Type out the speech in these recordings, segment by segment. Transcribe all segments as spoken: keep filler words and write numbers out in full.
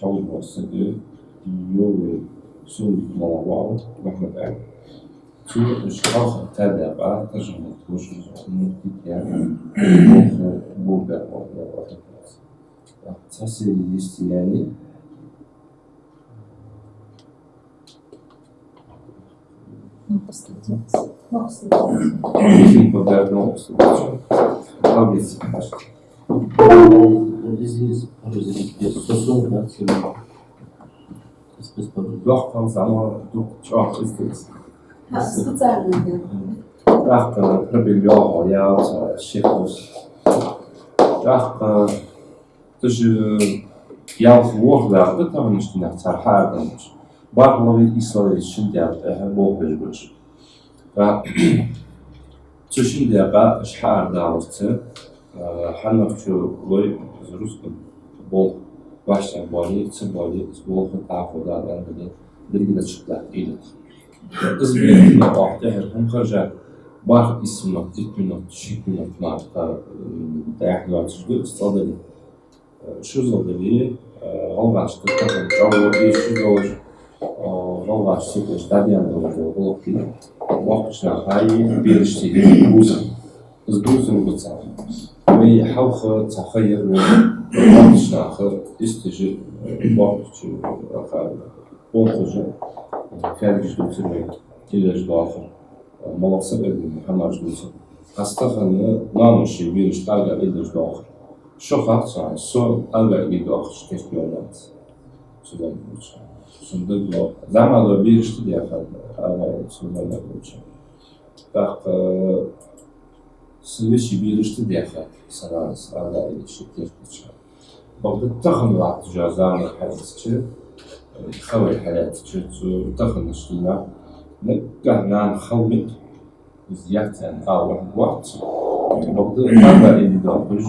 Хьалха сага йовле суннат мала вау Мухьаммад Ӏаьла. Цу уж хьалха тадаькъа таржам деш муфтий я, болх бу бер вау. Цхьа серий йисте яьннай. Извините, пожалуйста, пожалуйста. Доккха зама дукха чӀоагӀа издец. Специально, да. ТӀаккха пробел йоагӀа, я, шехус. ТӀаккха Цу шу ялх ворхӀ дакъа да таханарча дийнахьа цар хьаардалараш. БархӀлагӀеи ийслагӀеи шин даькъа тӀехьа болх беш бараш. ТӀаккха цу шин даькъа уж хьаардаларца, а, хьаннахчо лой из рузкъан болх, вӀаштӀехьа боале, ца боале, из болх дӀахо дӀа а даьнна, деррига дачух дакъа ийдат. Из бехке оаха тӀехьара хӀама хержа, бархӀ-ийс минот, итт минот, шийтта минот мара тӀехьа доацаш да из цӀа дале. Шозал дале, гӀалгӀашта тахан чӀоагӀа дезаш долаш, гӀалгӀашта сигалаш дӀадаьнна долаш дола гӀулакх да боккхийча нахаи берашта бувзам. Из бувзам ба царна. Вай хьалха цхьа ха яр вай боккхийча наха, истижи боккхийча наха, боккхийча, фаьлгаш дувцар вай, иллеш доахар. МалагӀа саг а вий, хӀамаш дувцар. Аз тахан наноши берашта ага иллеш доахар. Шо хац сона, со ага илле доахаш кхеташ йолац. Цудухьа цунна дог ло. ЗӀамига дола берашта дехад ага илле, цудухьа дог ло. ТӀаккха са веший берашта дехад, сараз ага илле ши кертача. Бакъда тахан латтача заман хьалаьцача, хавай хьалаьцача, цу таханарча дийнахьа наггахьа нана хала мит, из яц аьнна ала вац. Бакъда ага илле доахаш,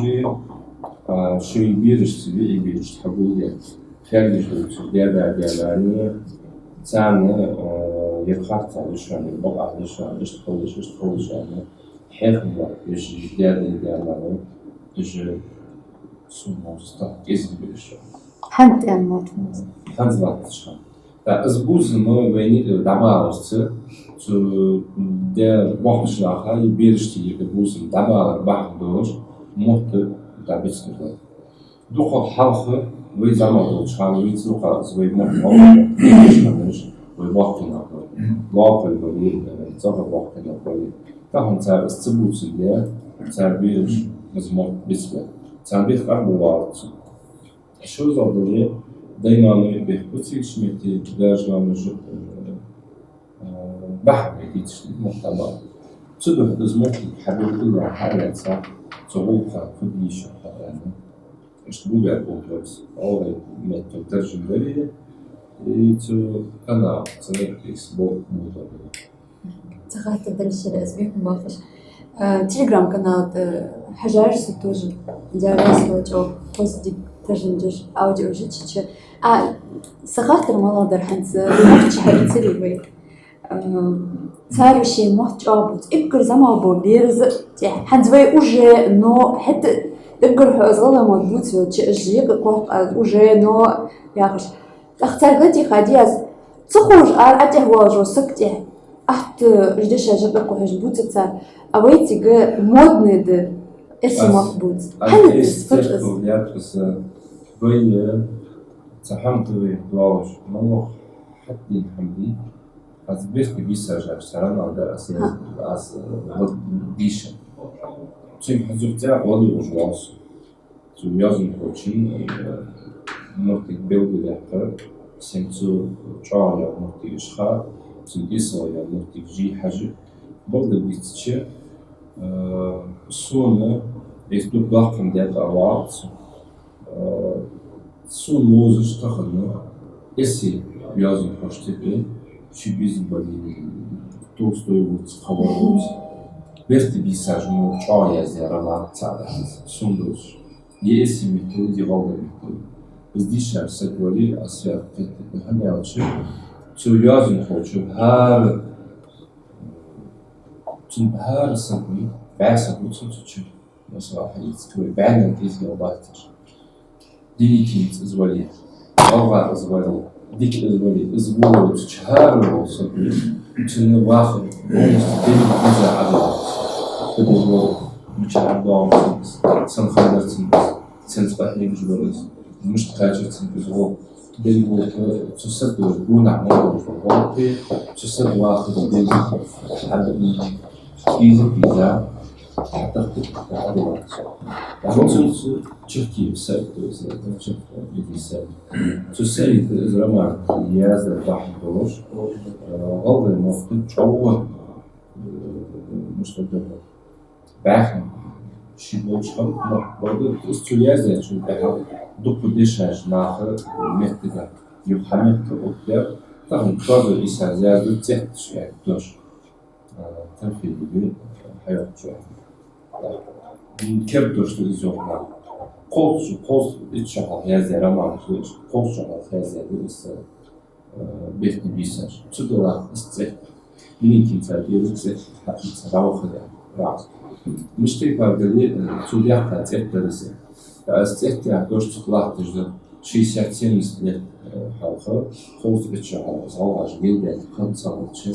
а, шоай берашца, виӀий берашца хьагулдаь, фаьлгаш дувцар даь-да, даь-да, царна, а, ер харц лишан, бакъахьа лишан, иштта хилалаш, иштта хилалаш аьнна, хьехам латташ, даь-да, даь-да, уж сона устагӀа кӀезига бераш. ХӀанз тӀен мотт. ХӀанз латташ хӀама. ТӀаккха из бувзам вайна дӀабаларца, цу, м, даь боккхийча наха берашта эггара бувзам дӀабалар бахьан долаш, мотт дӀабицкар вай. Дукха хьалха вай зӀамига долча хана, вай цу хана из вай мотт хьалха, вай боккхий нах бар. Лоалахой бар, цӀагӀа боккхий нах бар. Тахан цар из ца бувцаргда, цар бераш из мотт бицбаьб. Царна бехк арабовлац. Шозал дале, дай-наной бехк бу цига ший метте, даьш-наьнаш, э, э, бахьан бе дийцача мотт дӀабала. Цудухьа из мотт хьабелгалъяь, хьалаьца, цу гӀулакха фу де йиш я хьааьнна. Иштта бу бер болх бац. Оалай метта таржам дале, и цу канал, цу Netflix болх бу дале. Цхьа хаттар да шоана, аз бехк ма боаккхалаш. А, Telegram-канал тӀа хьажар со тоже. Дяра со чӀоагӀа хоза дика таржам деш, аудио жичича. А, са хаттар малагӀа дар хӀанз, нах чу хьаийцар вай. А, цар шоай мотт чӀоагӀа бувц. Эггара зӀамагӀа бола бераш тӀехьа. ХӀанз вай уже, но хӀаьта эггара хьо из гӀалгӀай мотт бувцаш йолча, уж юкъе кхухьаш, аз уже, но яхаш. ТӀаккха царга тӀехьа деза, ца ховш ара ӀотӀехвоалаш вола саг тӀехьа атта уж дешаш юкъе кхухьаш бувцар цар, а вай цига модный да, эрсий мотт бувца. ХӀана из фуд из? Аз теркал яц, аз вай, э, цхьа хӀама да вай доаллаш, малагӀа хӀама да, хӀама да. Аз бехке бийсаш цхьа роман да, аз, аз, э, вот дийша. Цунга хьазух цӀа гӀо дувгӀаш воал со. Цу йоазонхочун, э, моттиг белгалъяьккха, сен цу чӀоагӀа йола моттигаш ха, цун эсала йола моттигаш хьажа, бакъда дийцача, э, сона, эс дукха доккха хӀама даьд аьнна вац, э, сона вовзаш тахан, эсала йоазонхоша тӀехьа, ши безам бале, Толстой вувц, кхывар вувц, бехке бийсаш мо чӀоагӀа яздаь роман цаӀ да, сона дувцаш. Е эсала меттала, е гӀалгӀай меттала. Из дийша саг вале, аз фу кхетаду, хӀана аьлча, цу йоазонхочо хӀара, цун хӀара саг вий, бӀаь саг ва цун цу чу. Масала, хьаийца, вай бӀаьннена кӀезига бац уж. Дийна кийца из вале. ГӀалгӀа из вале, дика из вале, из волавеннача хӀара волча саго, цунна вахар полностью деррига деза Ӏадал. Кхы деза вала, мича ӀадоагӀа цунга из, сенна хиннадар цунга из, сенца къахьегаш вар из, мишта кхаьчар цунга из гӀо. Деррига вола, цу сага гонахьа ма волаш вола гӀулакх, цу сага вахар деррига хьа-, дийза, дийза, хьатӀакхийтта Ӏадал. ТӀаккха цунца чехка са а, то есть, это чехка, это са. Цу саго из роман яздаь бахьан долаш, э, гӀалгӀай мохк чӀоагӀа, э, мишта да, бӀаьхий ший болча хана, но, бакъда, из цо яздаьчул тӀехьагӀа дукха дешаш наха меттага, юха хьаметта оттадаьр, тахан Козой Ӏийсас яздаьд цӀетташ яха дош. Э, Тимофей Бибин, э, хьайоах чу. Э, керда дош да из йоах нах. Кхузткъа, кхузткъа итт шу хьалха яздаь романаш да уж, кхузткъа шу хьалха яздаь да из, э, бехке бийсаш. Цу делахь из цӀетта. Миникин цар деза цӀетта, хьаийца раваха да, раз. Мишта пайдали, э, цу дехка цӀетта да из. Э, из цӀетта яха дош цу латташ да. Шестьдесят-семьдесят лет, э, хьалха, кхузткъа итт шу хьалха, из гӀалгӀаша гилден хӀама ца хилча,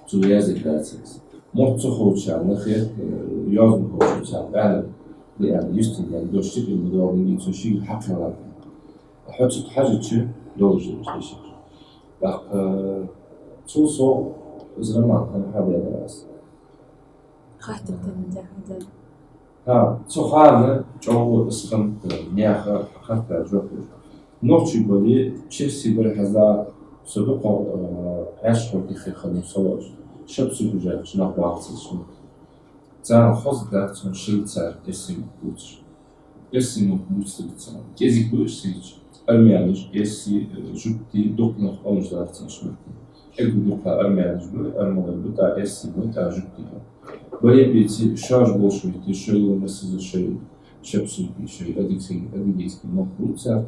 цо яздаь дац из. Мотт ца ховчарна хет, э, йоазон ховчарна, аьнна, аьнна, юстин аьнна, дош сиха ма доагӀа, цо шийга хьакхеллад. Хьо цу тӀа хьажача, долаш да уж дешаш. ТӀаккха, э, цул совгӀа из роман хӀана хьадаьдар аз? Хаттар тӀа ма дий хьадаьр. ХӀа, цу хана чӀоагӀа из хиннад, э, наьха хаттара жоп луш. Нохчий бале, чехка сий бале хьаза, со дукха, э, Ӏаьржа хьо тӀехьа хиннав со волаш. Шабсуфи яхача нах вахацар шун. Царна хоза дац цун шийла цар эрсий мотт бувцаш. Эрсий мотт бувцаргда царна. КӀезига ба уж сийрча. Армянаш, эрсий, э, жугтий, дукха нах къамаш дар царна ший метте. Эггара дукха армянаш ба, армалой ба, тӀаккха эрсий ба, тӀаккха жугтий ба. Бале а беце, шоаш болча метте, шоайла массаза шоай шабсуфи, шоай адыгский, адыгейский мотт бувц цар.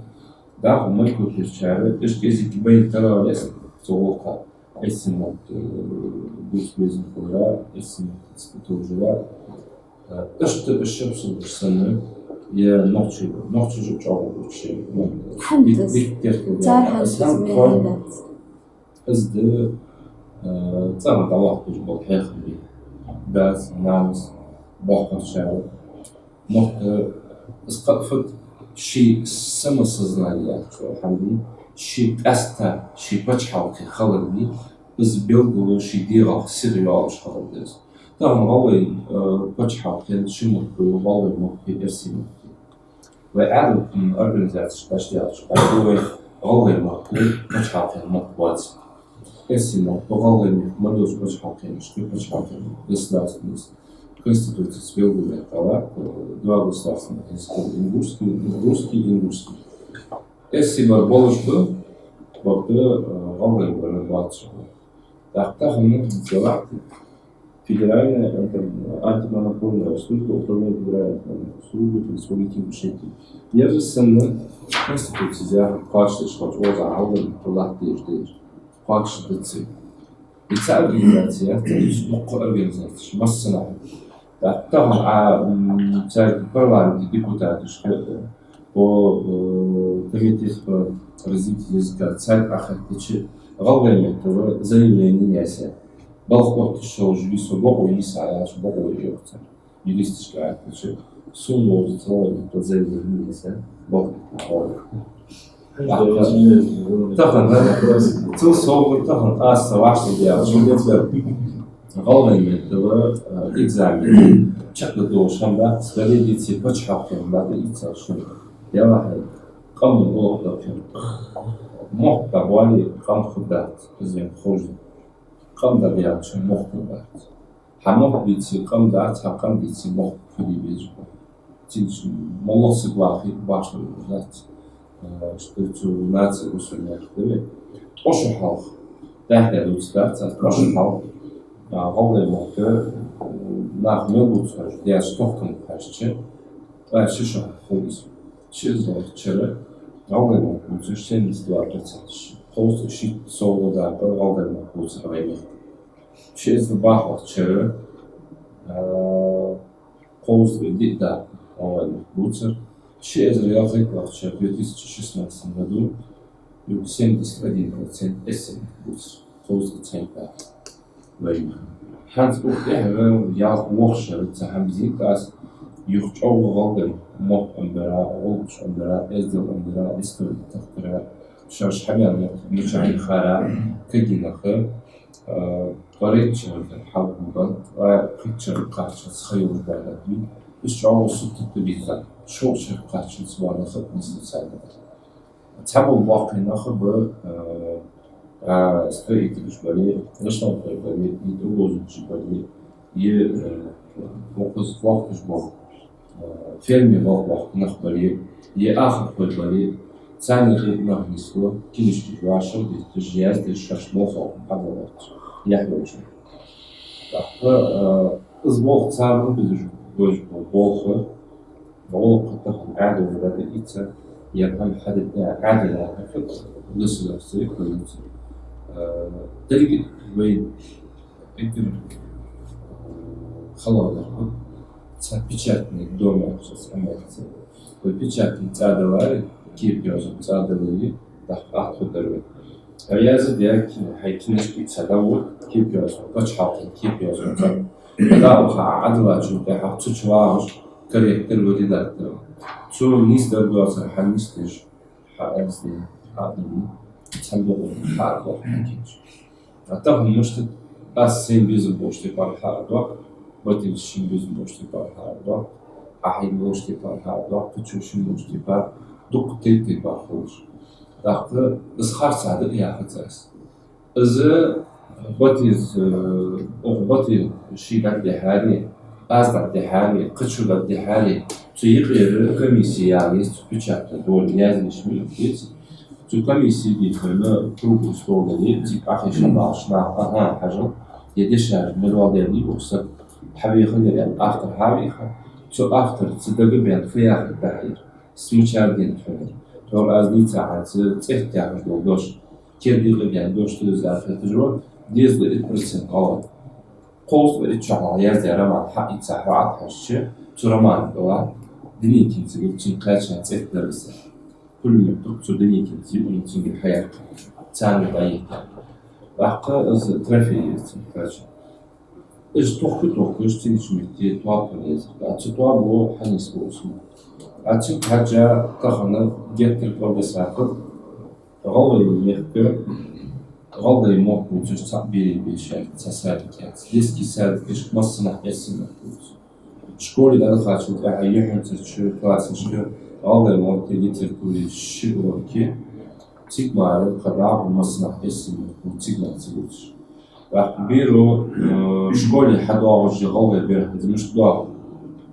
ДӀахо май кутирчара, уж кӀезига байнаб тара лес, цу гӀулакха. Эрсий мотт, э, бувца безам хилара, эрсий мотт цӀи товжара. Э, иштта уж шабсуфаш санна, е нохчий, нохчий жо чӀоагӀа бувцаш. Хьан дик-, из? Дик теркал цар яр. Хьан из хьан мел кхо-, дац? Из да, э, цӀагӀа дӀалохкаш бола хьехам бе. Дас, нанас, боккхагӀчар. Мотт, э, из кхы а фуд, ший самосознание яхача хӀаман, ший къаьстта, ший паччахьалкхе хилар да, из белгало ший дегӀах сиха йоалаш хилар да из. Тахан гӀалгӀай, э, паччахьалкхен ши мотт ба, гӀалгӀай мотт а, эрсий мотт а. Вай Ӏаьдала организацеш дӀачудаьлча, бакъда вай гӀалгӀай мотт паччахьалкхен мотт бац. Эрсий мотт гӀалгӀай мотт ма долча паччахьалкхенашка паччахьалкхен, государственность, Конституцес белгалдаьккхад, два государственных языка, ингушский, русский, ингушский. Эрсий бар болаш ба, бакъда, э, гӀалгӀай бар боацаш ба. ТӀаккха тахан хӀанз вахт Федеральная анти-, антимонопольная служба, управление Федеральной антимонопольной службы по Республике Ингушетия. Ер санна Конституцес яхар кхоачашдеш хилча, оза хьалдан тулат деш деш. Кхоачашдац. Из цхьа организаци яц, из дукха организацеш, массанахьа. ТӀаккха тахан, а, м, царга парламента депутаташка, по, э, комитет по развитию языка царга Ӏохайттача, гӀалгӀай меттала заявлени яьсар. Балха отташ шоаш висо бокъо йиса яц, бокъо йоах цар. Юристашка Ӏохайттача, сона ловза ца гӀалгӀай меттала заявлени яьсар, бокъо йоах. Тахан, цул совгӀа тахан аз ца вӀаштӀехьадаьлча, гӀалгӀай меттала, э, экзамен чакхдоалаш хӀама дац, дале а деце паччахьалкхен бакъда ийцар шуна. Делахь а къаман гӀулакх да хӀама. Мохк дӀабоале, къам хургдац, из вайна ховш да. Къам дӀадаьлча, мохк хургбац. Хьа мохк деце, къам дац, хьа къам деце, мохк хургбе безаш ба. Цига моллагӀа саг вахе, башха хургдац. Э, что цу наци гусар мех да вай. Ткъо шу хьалха. Дахьа дувцаргдац аз, ткъо шу хьалха. А, гӀалгӀай мохк, э, нах мел бувцаш, деш тохкам хьаьжча, ткъаь ши шу хьалха хул из. Ши эзарлагӀча шера гӀалгӀай мохк бувцаш семьдесят два процент. Кхузткъеи шийтта совгӀа дакъа гӀалгӀай мохк бувцар вай мехка. Ши эзар бархӀлагӀча шера, а, кхузткъеи диъ дакъа гӀалгӀай мохк бувцар. Ши эзар ялхайттлагӀча шера, в две тысячи шестнадцатом году, Юха семьдесят один процент эссе бувц, кхузткъа центнера. Вай хӀанз укх тӀехьагӀа ялх-вокх шера цхьа хӀама безийта аз, юха чӀоагӀа гӀалгӀай мотт Ӏомабара, гӀулакхаш Ӏомабара, эздел Ӏомабара, истори тахтара, шоаш хьабаьнна мотт мичахьа яхара, кагий нах, а, ткъаь итт шера хьалха баьнна, ткъаь пхийтта шера кхаччалца ха йолаш бола нах ба, уж чӀоагӀа субтитраш бийца, шовзткъа шера кхаччалца бола нах а нийслу царна. Цхьабола боккхий нах ба, э, а, строителаш бале, гӀишлонхой бале, е тӀабозувцаш бале, е, э, укхаза вахташ бола, э, ферме вахта нах бале, е ахархой бале, царна юкъе нах нийслу, кинишкаш вӀашагӀдетташ, яздеш, шоаш болх хьабоалабеш, яхь йолча. ТӀаккха, э, из болх царна безаш, безаш бола болх, гӀулакх тахан Ӏаьдал дӀадица, е хӀама хьадита Ӏаьдал хьакхета, государство и полиция. Э, деррига вай эггара, э, хала дар ба, цхьа печатный дом яхаш цхьа Америке. Вай печатный цӀа даларе, кепа йоазон цӀа даларе, тӀаккха атта дар вай. Яздаь, хьай кинишка цхьа дӀавода, кепа йоазон паччахьалкхен кепа йоазон цӀа. ДӀаваха Ӏадалачул тӀехьагӀа цу чу вагӀаш корректор ва редактор. Цо нийсдар доацар хьанийсдеш, хьаяздаь, хьадаьнна, цхьан докъо хьаардоаккх хьакийча. А тахан мишта, аз сайна безам болча тайпара хьаардоаккх, Батийс шийна безам болча тайпара хьаардоаккх, Ӏа хьайна болча тайпара хьаардоаккх, кхычо шийна болча тайпара, дукха тайп-тайпара хулаш. ТӀаккха из харцахьа да яхац аз. Из Батийс, э, укх Батийс ший дӀадихьаре, аз дӀадихьаре, кхычо дӀадихьаре, цу юкъера комисси яла еза, цу печатный доме яздеш мел еза. Цу комиссе дийхар круглый стол дале, цига Ӏохайша багӀаш нах, аха, хьажал, е дешаш мел ваьннадий укх сага, хьавеха, е автор хьавеха, цу авторца дагабаьнна фу яхар дӀахьийха, из мичара денна хьона. Тхьовра аз дийцача хана цӀетта яхаш дола дош, керда юкъе даьнна дош да из, аз хеташ ва, дезткъа итт процент гӀалгӀай. Кхузткъа итт шера хьалха яздаь роман хьаийца хьо Ӏохьажача, цу романа тӀа Деникинца цун кхаьча цӀетта дар из. Пулемёт тӀа цу Деникинца юкъе цунгара хьаяьккха. Царна дӀаетта. ТӀаккха из трофей еза цунна кхаьча. Уж тохкаш, тохкаш, цигача метте тоаба хул еза. ТӀаккха цу тоабо хьанийсбу из мотт. ТӀаккха цунга хьежжа тахан геттара кӀалбисар хул, гӀалгӀай мехка гӀалгӀай мотт бувцаш цхьаккха берий беш яц, цхьа садик яц. Детский садикашка массанахьа эрсий мотт бувц. Школе дӀадахачул тӀехьагӀа юххьанцарча классашка гӀалгӀай мотти литератури ши уроки, цига мара кхы дӀахо массанахьа эрсий мотт бувц, цига мара ца бувцаш. ТӀаккха беро, э, школе хьадоагӀаш я гӀалгӀай бер, из мишта доагӀа?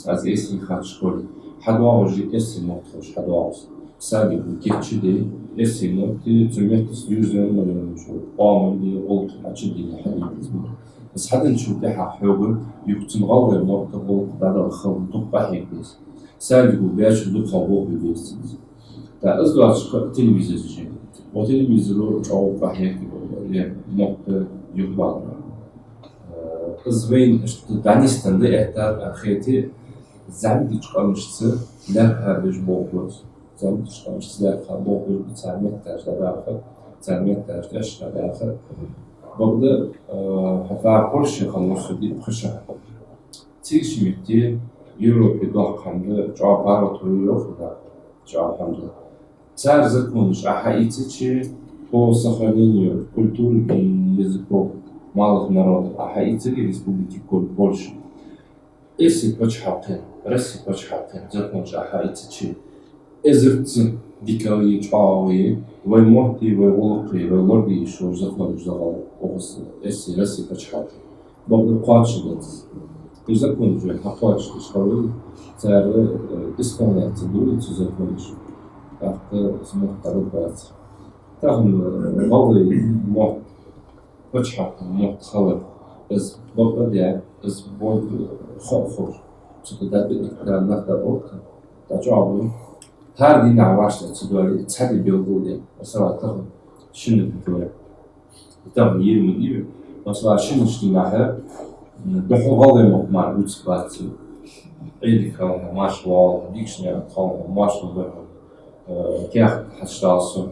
Аз эссе йийхача школе хьадоагӀаш я эрсий мотт ховш хьадоагӀа из. Садико кийчдаь, эрсий мотти, цу меттаца юзан, наверное, шу къаман де, гӀулакх хьачудена хьадийца. Из хьаденначул тӀехьагӀа хьога юха цун гӀалгӀай мотт, гӀулакх дӀадала хала дукха къахьега деза. Садико баьчул дукха болх бе беза цунца. ТӀаккха из доацаш кхы телевизор чу. Укх телевизоро чӀоагӀа къахьег я мотт юхабалар. Э, из вайна иштта дӀанийсденна да аьттув, хете, зӀамигача къамашца лаьрхӀа беш болх ба из. ЗӀамигача къамашца лаьрхӀа болх беш ба, цар метташ дӀадаха, цар метташ тӀехьашка даха. Бакъда, э, хӀаьта Польше хиннав со диъ-пхи шу. Цигача метте Европе доккха хӀама да, чӀоагӀа паргӀато я йоах, да, чӀоагӀа хӀама да. Цар законаш Ӏа хьаийцача, по сохранению культуры и языков малых народов Ӏа хьаийцача Республики Кол-, Польша, эрсий паччахьалкхен, Россе паччахьалкхен законаш Ӏа хьаийцача, эзарза дикагӀа е чӀоагӀагӀа е вай мотти, вай гӀулакхи, вай лораде йиш йола законаш дагӀа укхаза эрсий, Россе паччахьалкхен. Бакъда кхоачашдац. Уж законаш вай хьакхоачашдеш хилар, цар, э, исполнять ца дой цу законаш, тӀаккха из мотт дӀабаргбац. Тахан, э, гӀалгӀай мотт, паччахьалкхен мотт хилар, из бакъ а даь, из болх хо а ховш, цу тӀа дӀа а дика нах дӀаотта, дӀачӀоагӀбу. ХӀара дийнахьа вӀаштӀехьа ца доале, цхьа ди белгалде, масала, тахан шин ди доале. Тахан ер ма дий вай. Масала, шиннарча дийнахьа, м, духхьал гӀалгӀай мотт мара бувцаргбац. Ӏуйре хилва хьо, марша воагӀалва хьо, дикача наькъа хилва хьо, маршал дой хьона, э, каьхат хьачудоал сона.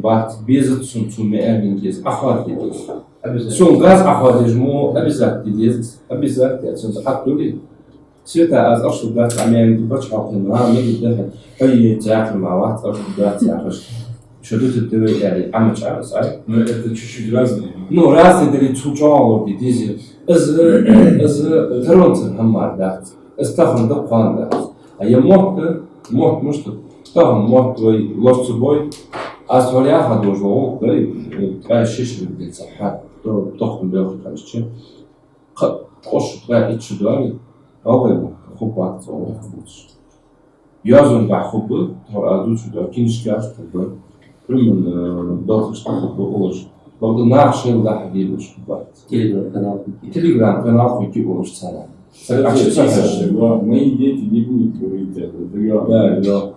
бац, безац сона цун маӀан де деза, Ӏохоаде деза. Обязательно. Сона газ Ӏохоадеш мо обязательно де деза, обязательно, цунца хьатта дули. Света, аз ахча дац, Ӏа маӀан де бац хьокхин, ма мегаргда хьона, хьо е цхьаккха ма вац, ахча дац яхаш. Шо дутаргда вай аьле, Ӏа ма чӀоагӀа, ай? Ну, это чуть-чуть разные. Ну, разные дале, цул чӀоагӀа лоархӀа де деза. Из, из таронцара хӀама мара дац. Из тахан да, кхоана дац. А е мотт, мотт мишта, тахан мотт вай лоархӀа ца бой, Аз тхьовра яхар дош вогӀу, дай, ткъаь ши шу дийца хьа, то-, тохкам белха кхаьчча. Кхы, ткъо шу, ткъаь итт шу доале, гӀалгӀай мотт хургбац цӀогӀа бувцаш. Йоазонаш тӀа хургба, тхьовра аз дувцаш дола книжкаш тӀа хургба, Ӏилман, э, балхаш тӀа хургба, уллаш. Бакъда наха шоайла дӀахьо дебаш хургбац. Telegram-канал хургья. Telegram-канал хургья уллаш царна. Сага Ача ца хьажа. Мои дети не будут говорить это. Да, да.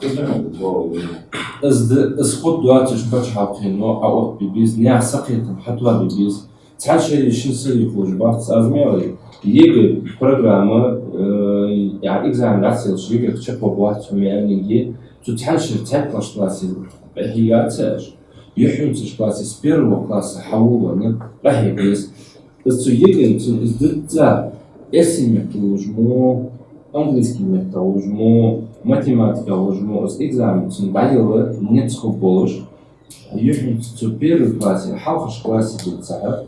Из д-, из хургдоацаш паччахьалкхено Ӏооттабе беза, наьха сакхетам хьатоабе беза. Цхьан шера шин сари хулаш бац, аз ма аьлий. ЕГЭ программа, э, я экзамен дӀаца елча ЕГЭ-х чакхбаргбац, хӀама аьннаргья. Цу цхьан шера цхьайтталагӀча классе къахьийга ца Ӏеш, юххьанцарча классе, с первого класса хьавоалавенна, къахьега еза. Из цу ЕГЭ-н цун из дизза, эрсий меттала луш мо, английский меттала луш мо, математикала луш мо, из экзамен цун дӀаяла низ хургболаш, юххьанца цу первый классе, хьалхарча классе денз цхьа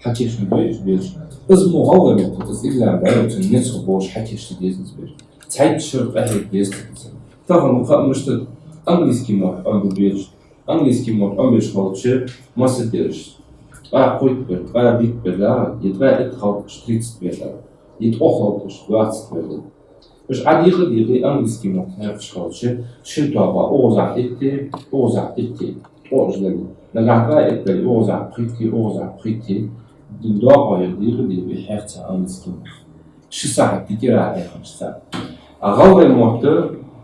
хьакийчдой уж бераш. Из мо гӀалгӀай меттала, из экзамен дӀаяла цун низ хургболаш хьакийчде деза из бераш. Цхьайтта шера къахьега деза цунца. Тахан кхы а мишта английский мотт Ӏомабу бераш. Английский мотт Ӏомабеш хилча, масса дераш. Ткъаь кхойтта бер, ткъаь дийтта бер да, е ткъаь итт хилча, тридцать бер да, е ткъо хилча, двадцать бер да. Уж Ӏодийкъа-дийкъа английский мотт хьекхаш хилча, шин тоаба укхазахьа итт, укхазахьа итт, ткъо уж дале. Нагахьа ткъаь итт дале, укхазахьа пхийтта, укхазахьа пхийтта. Дин доакъо я дийкъа-дийкъа хьех цар английский мотт. Ши сахьат дикира хьехаш цар. А гӀалгӀай мотт,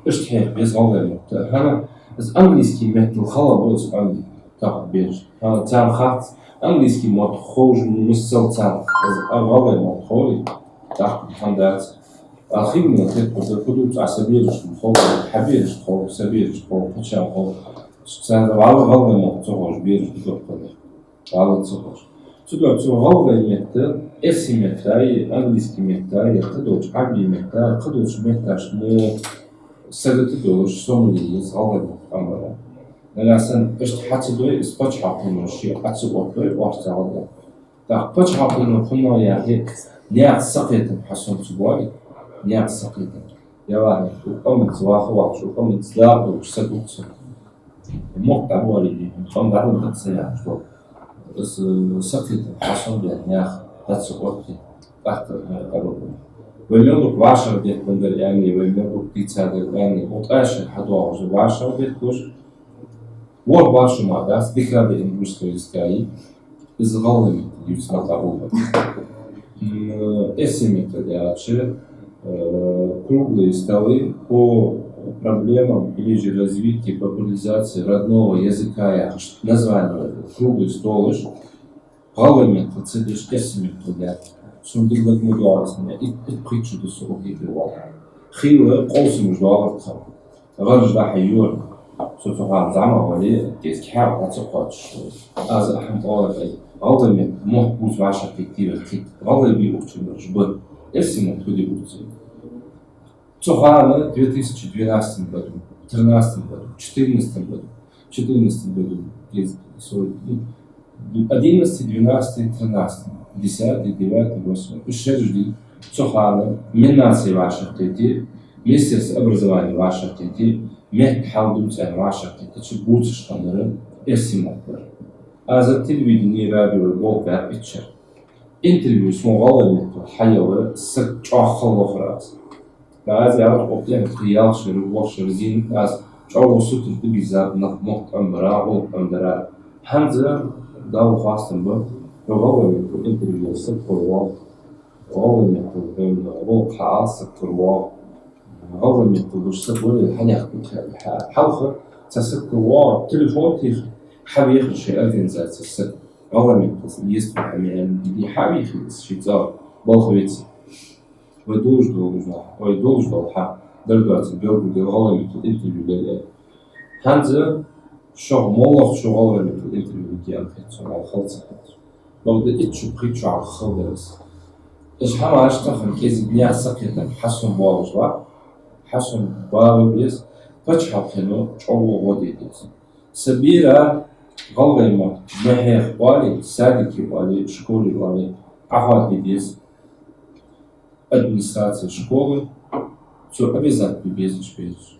иштта хьеха беза гӀалгӀай мотт. ХӀана, из английский меттала хала ба из Ӏомабе тахан бераш. ХӀана, царна хац, английский мотт ховш миссел царна из гӀалгӀай мотт ховре, тӀаккха хӀама дац. А хин мо тетта да, фу дувц Ӏа са берашта хов, хьа берашта хов, са берашта хов, паччахьа хов. Царна вӀалла гӀалгӀай мотт ца ховш бераш дукха ба. ВӀалла ца ховш. Цудухьа цу гӀалгӀай метта, эрсий метта, е английский метта, е кхыдолча Ӏарбий метта, кхыдолча метташта мо сагота долаш, сомале еза гӀалгӀай мотт Ӏомабара. Нагахьа санна иштта хьа ца дой, из паччахьалкхено ше Ӏо ца оттадой, орц гӀалгӀай. ТӀаккха паччахьалкхено хӀама яхе, наьха сакхетам хьасомабоале, наьха сакхетам. Ялахьа, укх къаманца ваха воаллаш, укх къаманца дакъа долаш саг ва-кх со. Мотт дӀабоалийте, къам дӀадала деза яхаш дола. Из, э, сакхетам хьасомабаь наьха дӀа ца оттае, тӀаккха, э, къабул ба. Вай мел дукха вӀашагӀдеттанзар аьнна, вай мел дукха дийцадар аьнна, укх тӀа шоай хьадоагӀаш вӀашагӀдетталуш. ВорхӀ бӀаь шу мара дац, декада ингушского языка я, из гӀалгӀай меттала дувца мел къабул ба. М, эрсий меттала аьлча, э, круглые столы по проблемам или же развитию популяризации родного языка яхаш название круглый столаш, гӀалгӀай меттала ца деш, эрсий меттала даьд. Сона дика ма доагӀа из, ит, ит-пхийтта шу да со укх ЕГЭ воаллаш. Хийла къовсамаш доагӀар тха. ГӀараш дӀа-хьа йора. Со цу хана зӀамагӀа вале, кӀезига хьаькъал дӀа ца кхоачаш. Аз а хӀама оалар, ай, гӀалгӀай мет-, мотт бувца вӀашагӀкхийтте вай кхийтта. ГӀалгӀай бий укх чу бараш ба. Эрсий мотт фу де бувц вай? Цу хана две тысячи двенадцатом году, тринадцатом году, четырнадцатом году, четырнадцатом году, где сорок, ну, одиннадцатый, двенадцатый, тринадцатый, десятый, девятый, восьмой. Уж шераш дий, цу хана меннаци вӀашагӀкхийтте, министерство образования вӀашагӀкхийтте, метта хьал дувца аьнна вӀашагӀкхийтта, цу бувцаш хиннар эрсий мотт бар. Аз телевидени, радио болх баьб итт шера. Интервью сона гӀалгӀай меттала хьаяьлча, саг чӀоагӀа хала лохар аз. Аз яхар, укх тӀехьа тха ялх шера, ворхӀ шера зийнад аз, чӀоагӀа сутара дӀабийрзад нах мотт Ӏомабара, гӀулакх Ӏомадара. ХӀанз Далла хоастам ба, вай гӀалгӀай меттала интервью саг кхувр воал, гӀалгӀай меттала вайна гӀулакх хьаала саг кхувр воал. ГӀалгӀай меттала луш саг вале, хьанехк хьа-, хьалха цхьа саг кхувр воал, телефон теха, хьавехар шоай организацера саг. ГӀалгӀай меттала еза хӀама аьнна, дий хьавийхар из ший цӀагӀа, балха веце. Вай долаш дола хӀама, вай долаш дола хӀама дар доацар белгалдела, гӀалгӀай меттала интервью лелаяр. ХӀанз шух моллагӀчо гӀалгӀай меттала интервью лелаяр хет сона, вал хала ца хет. Бакъда итт шу, пхийтта шу хьалха хала дар из. Уж хӀамаш тахан кӀезига наьха сакхетам хьасомабоалаш ба, хьасомабала беза, паччахьалкхено чӀоагӀа гӀо де деза. Са бера гӀалгӀай мотт ма хьеха оале, садике оале, школе оале, Ӏохоаде деза администраци школы, цо обязательно безаш безаш.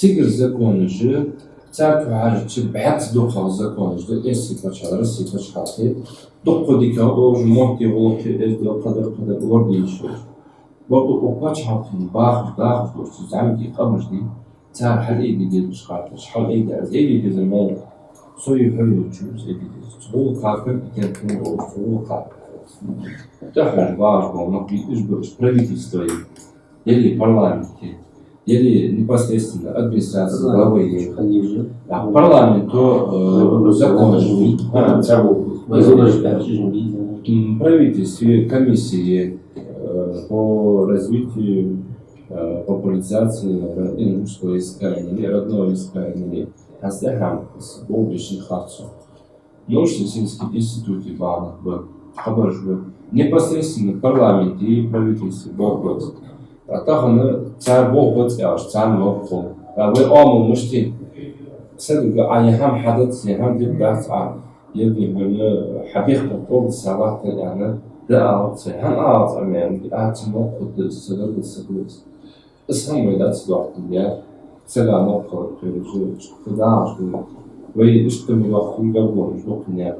Цигара законаш, цар тӀа хьежача, бӀаьзза дукхагӀа законаш да Оьрсийчоа, Российчоа. Дукха дика долаш, моттиг, гӀулакх, эздел, кхыдар, кхыдар лорадеш. Бакъда укх паччахьалкхен бахаш, дахаш долча зӀамига къамаш да, цар хьалъайде дезаш хаттараш, хьалъайде, аз айдедезар мала, со е хьо йолча, аз айдедезар. Цу гӀулакха компетентни болаш, цу гӀулакха тӀахьожаш багӀаш бола нах ба уж, ба уж правительство е, или парламент е, или непосредственно администрация главы е. А парламенто, э, законаш, а, м, правительство е, комиссия е, э, по развитию, э, популяризации русского языка или родного языка или, аз тӀехьа болх беш харцо. Научно-исследовательски институте багӀа нах ба, хабараш ба. Непосредственно парламенте, правительстве болх бац. А тахан цар болх бац аьлча, царна лоархӀ хул. А вай Ӏомал мишта я? Садуга а е хӀама хьадац, е хӀама дергдац а, е дий хьона хьа бехк тӀа тӀолда салат аьнна, да алац, хӀана алац аьнна, а цун лоархӀ хургда, садаргда саглус. Из хӀама вай дац дохкан яр, сага моккхал кхераш, кхы дагӀаш да. Вай иштта ма дохкан, гагонаш дохкан яр.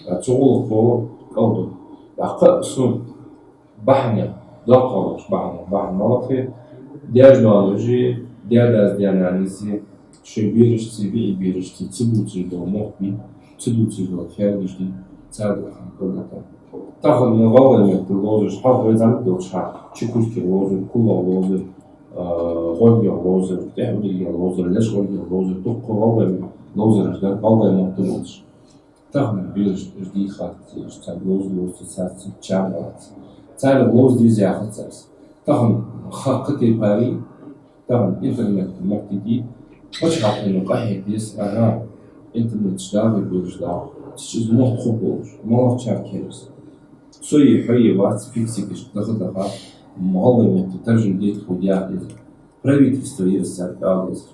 А цу гӀулакхо кӀалду. А кхы а сона бахьан, доккхагӀа бахьан, бахьан малахе, даьш-ноаноши, даь-дас, даь-нанаси, шоай берашцеи, биъ берашцеи ца бувцаш дола мотт бий, ца дувцаш дола хӀамаш дий, царга хӀама кӀалдита. Тахан ма гӀалгӀай метта ловзараш, хьалха вай зӀамига долча хана Чукоткех ловзар, КулгӀа ловзар, а, ГӀоргех ловзар, ТӀехьа-Удилгех ловзар, Лечкъоргех ловзар, дукха гӀалгӀай ловзараш дар, гӀалгӀай мотт долаш. Тахан бераш уж дийхац, уж царга ловза ловза царца чам вац. Царга ловза деза яхац аз. Тахан ха кхы тайпара я, тахан интернет моттиг я, паччахьалкхено къахьега деза, ага, интернет чу дагӀе бераш дагӀа. Цу чу из мотт хургболаш, маларчар кхерас. Со е хьо е вац, фиксикаш даха-даха, гӀалгӀай метта таржам дайта хургья из. Правительство е из царга ала дезар.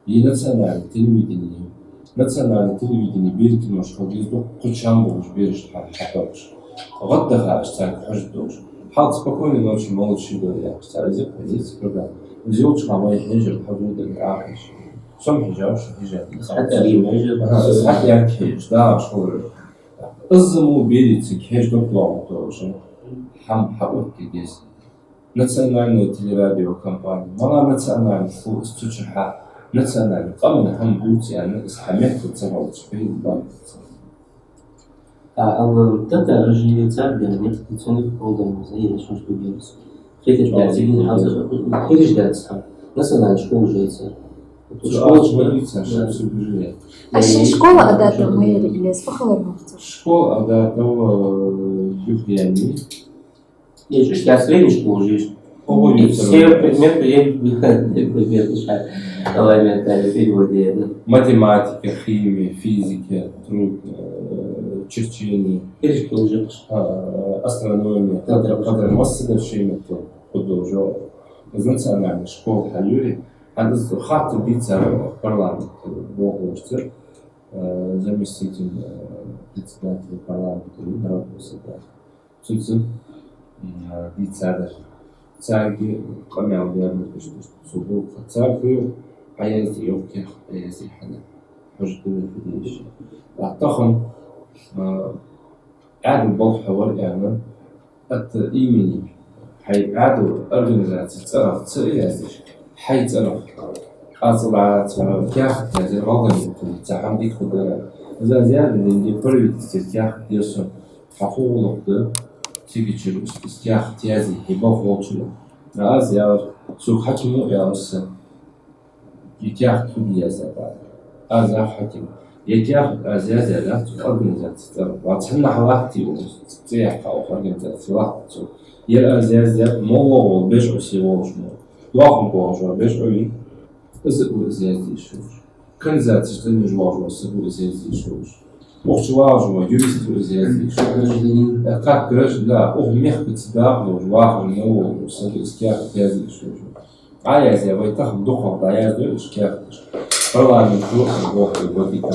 Е национальное телевидение. Национальное телевидение беркинош хила деза дукха чам болаш бераш хьа-, хьатӀабеш. ГӀаддахараш царга хьожаргдолаш. Хьалха «Спокойной ночи, малыш» йоах цар, из позиция, когда из йолча хана вай хьежар, хьожаргда ахаш. Со-м хьежав, шо хьежар. ХьатӀа ма хьежар. Ага, хьатӀа яхаш хьежаш, да, шо. Из мо берий цига хьежа доккхагӀа долаш. ХӀама хьаоттаде деза. Национальная телерадиокомпания. Мала национальный хул из цу чухьа? Национальный къаман хӀама дувц аьнна, из хьа метта ца хьалча, хӀама бакъ ца. А, ала татараш е цар бен, нет, цунах полдан, за, е шоаш бегерс. Хеташ бяцигин хьалза, хеташ дац хьа. Национальный школа жейца. Школа чу бац, да. Школа чу бац. А ши школа а дата ма еррига лез, фахалар махца. Школа а дата, э, юхьяни. Е, чуш, я средний школа жеш. Кого юцар? Все предметы есть, предметы ша. Давай, ментальный перевод, я, да. Математика, химия, физика, труд, э, черчение. Перешкол жеш. А, астрономия, да, кадр, да, кадр, масса да ши метод, художок. Из национальный школа хьаюри. Хьан из хаттар дийцар парламент, э, бохурцар, э, заместитель, э, председателя парламента, народного собрания. Цунца, м, дийцадар. Царга къамаьл дер ма дий, цу гӀулакха. Царга хьаязде йоах кехат, хьаязде хьона. Хьожа дина хӀама деш. А тахан, а, Ӏаьдала болх хьавар аьнна, от имени, хьай Ӏаьдала организаци цӀерагӀа ца яздеш, хьай цӀерагӀа къацалаца кехат язъяр гӀалгӀай меттала, цхьа хӀама дика хургдар. Из аз яздинге правительстве кехат язъяр сона. Хьа фу гӀулакх да, цигачара из кехат язъе, хьай болх волчунна. Аз яр, цу хьакима яр са. Е кехат фу де яздаьд? Аз яр хьакима. Е кехат аз яздаьд цу организаци цӀерагӀа. Ва цхьаннахьа латте ва, цӀи яьккха укх организаци латт цо. Ер аз яздаьд моллагӀа вола бежӀо се волаш мо. Доханга воагӀаш вола бежӀо вий. Из а ва из язде йиш йолаш. Канализаци тӀа ниж воагӀаш вола саг ва из язде йиш йолаш. Укх чу вагӀаш ва юрист из язъеш. Как гражданин? Э, как гражданин, да, укх мехкаца дакъа долаш, вахар ма волаш саг из каьхат язъеш. Ӏа язъяь, вай тахан дукхагӀа дӀаяздой уж каьхаташ. Парламенто вохуй ва дика.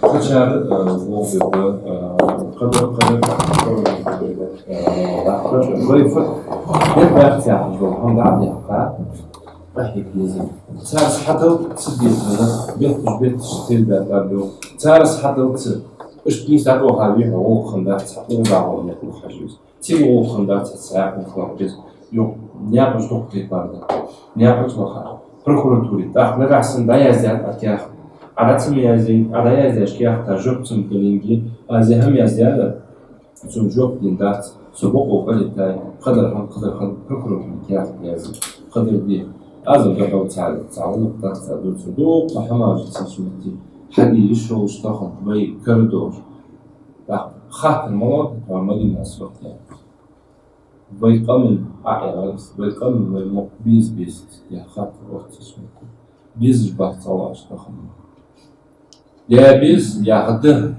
Кхычар, э, вохуй ва, э, кхыдар, кхыдар, э, вай фа-, бет баьхцахьаш дола хӀама дӀа а бехка, къахьега деза. Царас хьадал ца деза, бетташ, бетташ тел баьтта бу. Царас хьадал ца. Иштта нийса дӀатӀаваха вехьа гӀулакх хиннадац, цхьа тӀура дагӀо мехках хьажа веза. Цига гӀулакх хиннадац, цхьа цхьа гӀулакх хиннадац. Йо, наькъаш дукха тайпара да. Наькъаш лаха. Прокуратуре. ТӀаккха нагахь санна дӀаяздаьд Ӏа каьхат. Ӏа дӀа ца ма яздин, Ӏа дӀаяздаьча каьхата жоп ца ма далинге, аз е хӀама яздаьд, цунна жоп дин дац, со бокъо кӀалеттай, кхыдар хӀама, кхыдар хӀама, прокуратуре каьхат язде, кхыдар де. Аз а духьал царца, цхьа гӀулакх дац, цхьа дувцар. Дукха хӀамаш ца сунти. Хьаде йиш йолаш тахан, вай кара долаш. ТӀаккха хаттар ма лоархӀ, тхо Мадинас вахтехь. Вай къаман Ӏаьрас, вай къаман вай мохк беза-безац, яха хаттар оццаш ма безаш бац цхьа ваш тахан. Я беза, я хӀаьта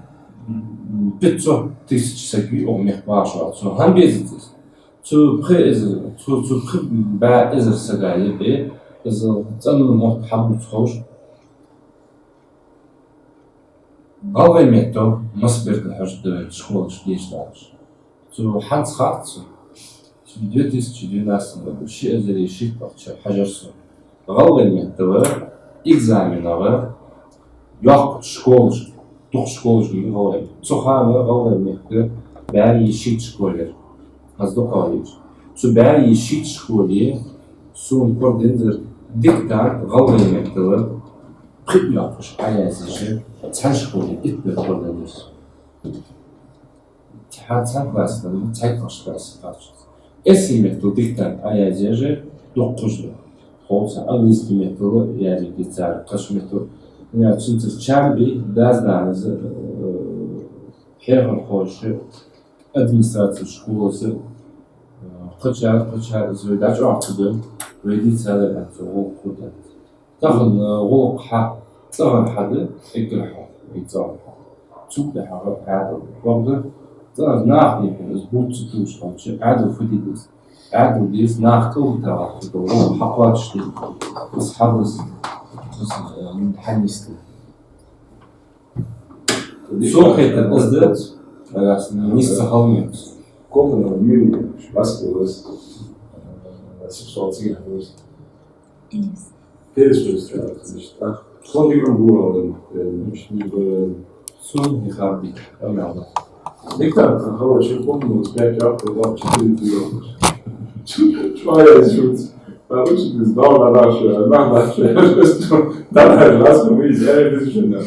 пятьсот тысяч саг вий укх мехка вахаш. Цу хӀана безац из? Цу пхи эзар, цу, цу пхи бӀаь эзар сага е бе, из цӀена мотт хьабувца ховш. ГӀалгӀай меттала масса беркал хьожаргда вай школаш дешаш далаш. Цу хӀанз хац сона. Цу две тысячи двенадцатом году, ши эзари шийтта чу хьажар со. ГӀалгӀай меттала экзаменагӀа йоккхача школашка, дукха школаш гин гӀалгӀай. Цу хана гӀалгӀай мехка бӀаьи шийтта школа яр. Аз дукха гӀалгӀай. Цу бӀаьи шийтта школе сона кхоарадензар диктант гӀалгӀай меттала пхи бӀаь йоаккхаш Ӏаязъеш, цхьан школе итт бер кхоарадензар. Цхьа-, цхьан классе, цхьайттлагӀча классе кхаччалца. Эрсий меттала диктант Ӏаязъеш дукха хоза да. Ховца английский меттала язъе дезар, кхыча меттала. Цунца чам бий, дас-нанас, э, хьехархоша, администраци школас, э, кхычар, кхычар из вай дӀачӀоагӀа ца дой, вай дийцадар аьнна цо гӀулакх хургдац. Тахан, э, гӀулакх хьа цӀагӀара хьада, эггара хьалха, вай цӀагӀара хьа. Цул тӀехьагӀа Ӏаьдал. Вахар цӀагӀара наха дийхьа, из бувца тувш хилча, Ӏаьдал фу де деза? Ӏаьдал деза наха кӀалхара вахар, гӀулакх хьакхоачашде. Из хьабаз, из, э, хьанийсде. Со хетар аз да, аз нийса хала меца. Кофе на мини, шпаски лес, сексуал циган лес. Перес лес, значит, так. Сон дигам бура, значит, не бы. Сон не харди, а надо. Диктант, короче, помню, с пять часов, потом четыре дела. Чё, чё я здесь? Короче, ты сдал на нашу, на нашу. Да, да, раз мы взяли без жена.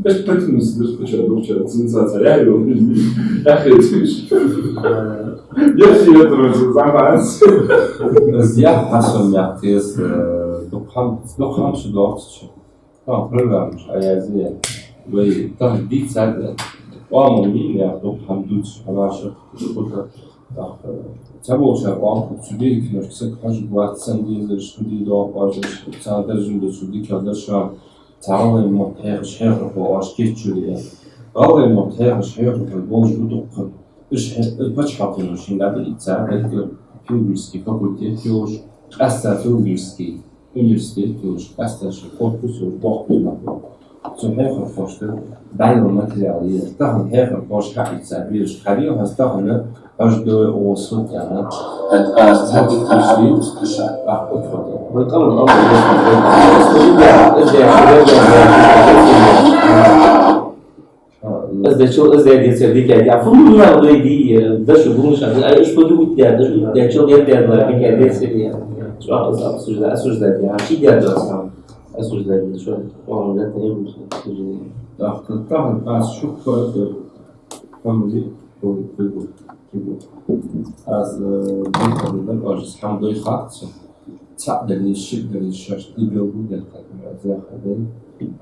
Я ж потянулся, даже почему, ну, вчера сенсация, я его, я хрен. Я себе это занимаюсь. Зя, а что, я, ты, э, духам, духам, что духам. Тахан программаш Ӏаязъе, вай тахан дийцад, оамал мин яхаш дукха хӀама дувцаш хьалаша, школа, тӀаккха цхьаболчар оамал, цу берий киношка саг хьожаргвац, цхьан дезараш, фу де доагӀа оаш, цхьан даржан дочу дикагӀа дарша, цхьа гӀалгӀай мотт хьехаш хьехархо оаш кийчъяьй. ГӀалгӀай мотт хьехаш хьехархой болаш ба дукха. Уж хье-, уж паччахьалкхено шийна дӀадийца, деррига филологический факультет йолаш, къаьстта филологический университет йолаш, къаьстта ши корпус йолаш, боккхий нах ба. Цу хьехархошта дӀаяла материал я. Тахан хьехархоша хьаийца бераш хьаде, хӀанз тахан хьожаргда вай оалаш сутяна. Вай къаман амал из дечо, из дечо дика, я фунна дойди, дачу гумша, ай, уж подугут, дачу дачу дер дер дика, дер сиди. Чё, осуждать, осуждать, я, чи дер дер сам. Осуждать, чё, он это не будет. Так, так, так, а шутка это, там, Аз, э, дукха дар оаш хӀама дой хатца. Цхьаъ дале, шиъ дале, шоаш дибел гу дер хатма, аз яха дай.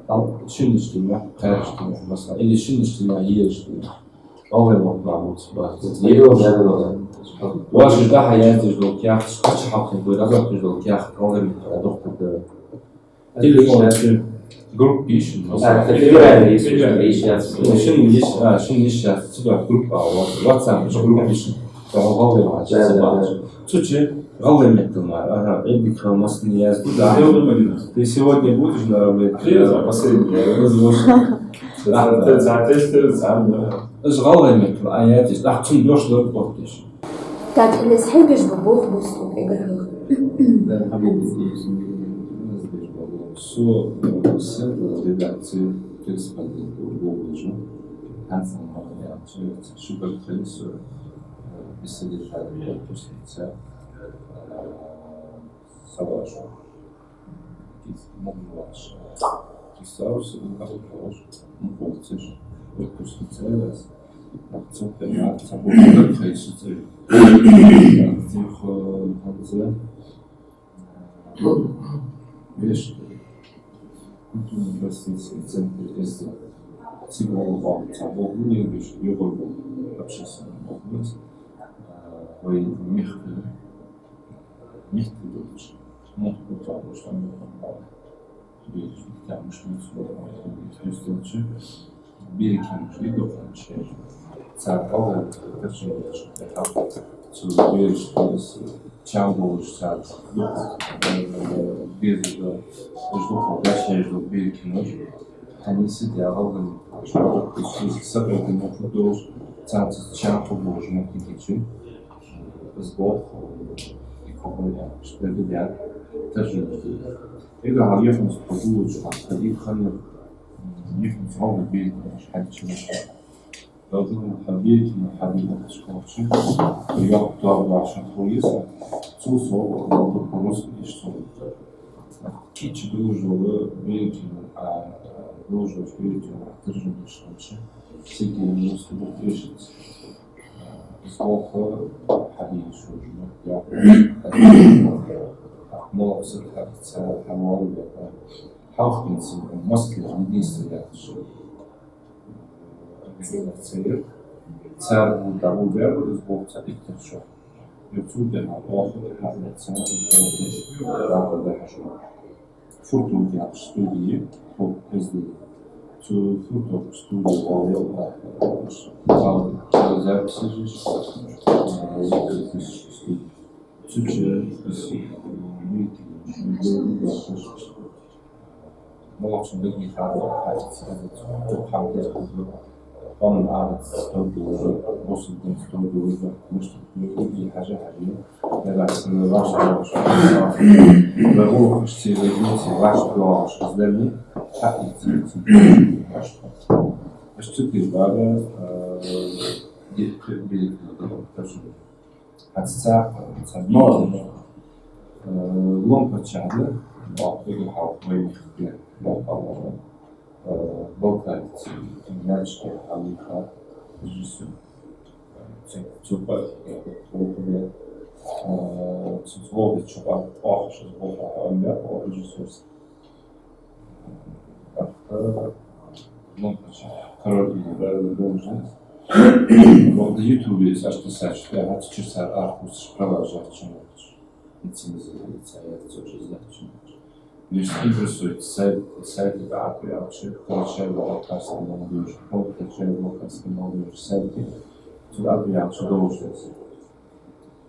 Ал шиннаш дина, кхаьраш дина, масала, или шиннаш дина, ераш дина. Овай мотт ма бувца бац. Оаш дӀа-хьа яздеш дола каьхат, кхача хьалхе бой разойташ дола каьхат, овай мотт дохкур да. Телефон чу. Группа йиш. А, федеральный йиш, федеральный йиш яц. Ну, шин йиш, а, шин йиш яц. Цудухьа группа ала. WhatsApp чу группа йиш. Цу гӀалгӀай мехка. Да, да, да. Цу чу гӀалгӀай меттала мара. Ага, Эдик Хамасни язду, да. Ты сегодня будешь на работе? Последний. Возможно. Да, да. Уж гӀалгӀай меттала, а я теш, ах, цун дош дар кхотташ. ТӀаккха из хьайбеш ба болх бус эггара хьалха? Дар хьабеш ба болх. Со, э, се, э, редакци корреспондент болх беш ба. ХӀанз ма яхача, шукар хайса, э, беседа хьабеш ба, то есть, э, саваш. Кис мугнуваш. Кис саваш, мугнуваш. Мугнуваш. Мугнуваш. Цу тема, цу болх хайса цӀи. Цих, э, ханзе. Веш. Культурно-просветительский центр «Эздел». Цига гӀолла бахьан ца боху, не веш, югӀор боху. Общественный боху. Вай мехка. Мехка долча. Мохк буталуш, там мехка бала. Бераш битамаш муцу, христианча. Беркинаш, и духанча. Цар гӀалгӀай таржам деш, тӀехьа. Цу бераш, чам болаш цар духа, э, беза да, уж духа, дашаеш да беркинаш. Хьаниса дагӀал гани, сакъердина хӀама долаш, царца чам хургболаш ма хинкичи. Из болх, и кхобар я, шпега дяр, таржам деш. Эггара хьалха яханца хьо дувцаш хьа, хьа дика ханна, яханца гӀалгӀай беркинаш хьадича. Далдун хьабийта хьабийта школчи, йоккха тоба башха хуйса, цул сов, русский иш сов. Кичи дружба беркина, а, дружба беркина, таржам деш хилча, сиги русский бух решить. Из болх хьабийта шужна, я. Молох сад хьаца, хьамол бека. Хьалхбинцин Москве единство яхаш. Организация. Цар бу дабу бер, из болх ца иттер шо. Юцу дер ма оху, хьаца, из болх деш, дабу да хьашу. Фуртук яхаш студия, фу, эздел. Цу Фуртук студия, ол, ол, записи жиш, записи студия. Цу чу, из, митинг, митинг, Молохчун дагихьа хьаьца, цу хьамтес хӀама арц товдулар, бусулба динца товдулар, муштук дагихьа хьажа хьажа, дагахь санна ваш доагӀаш, вай гӀулакхаш ца вайна ца ваш доагӀаш, из дале, хьаьца, цу ваш. Аш цу тир бара, э, дикка, дикка, дикка, Хьаца цхьа, цхьа молла, э, ломпача да, бакъ эггара хьалха вай мехка, бакъ, э, Балкарица, Нальчике хьалиха, режиссёр. Цу, цу пар, э, цу, цу Волга чу пар, охуш, охуш, охуш, режиссёр. Ахта, ну, король или правильно должен. Вот на Ютубе, если что, саш, я хочу часа аркус продолжать чиновничать. Лицензия, лицензия, я тоже знаю чиновничать. Если интересует сайт, сайт это Акуя вообще, получаю балкарский молодежь, получаю балкарский молодежь сайт, сюда Акуя вообще должность.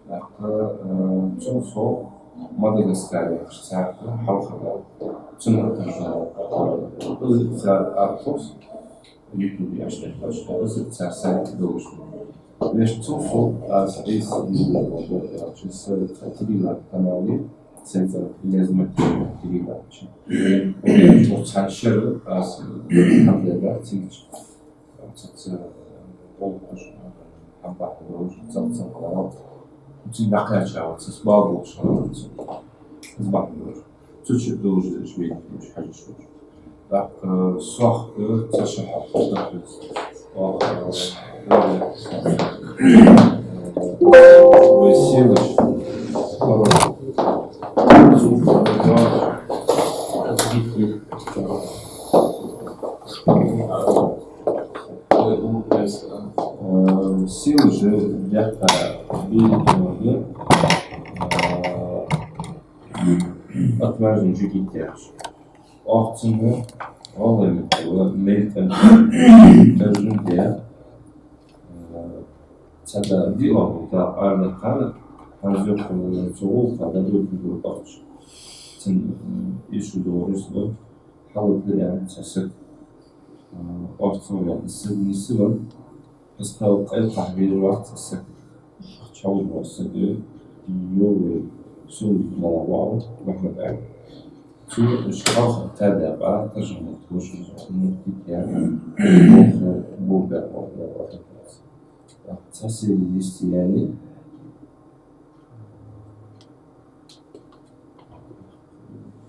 ТӀаккха, э, цул сов Мадагаскаре цхьаькха хьалха да. Цунах таржам деш. Из цар аркус, Ютубе аштех башха, из цар сайт долаш. Вешта цул сов аз Ӏийса Ӏийса Телеграм канале, сайт Лезма Телеграм чи. Цхьан шера аз хьамдеда цигача. Цаца, э, болх хьажа, э, хьамбахьа долаш, цал-цал хьалал. Цу дакъача вац, цаца бал болаш хьалал. Из бахьан долаш. Цу чу долаш деш вейна, уж хьажа шоаш. Так, э, сох, э, ца ша хьал, так, э, сох, э, вай силаш, пару. Э, сила же дяхта бейкинга, э, отважный жигит яхаш. Охцина ГӀалгӀай меттала майтӀан таржам де. Цхьа да диълагӀа да аьнна хана, хӀанз йоах, цу гӀулакха да дургу дургу ахча. Цун, м, ишу дорус ба, хьалат да ян цхьа саг. Э, орцо ян саг нисван, Пасхал къайлахьа вир вац саг. Чавур саг, йове суннат мала вау, Мухьмад Ӏаьла. Цу шкафа тадеба, таржамат хушуз, муфтит я, боху, бубе, боху, боху. Цаси йисти яни.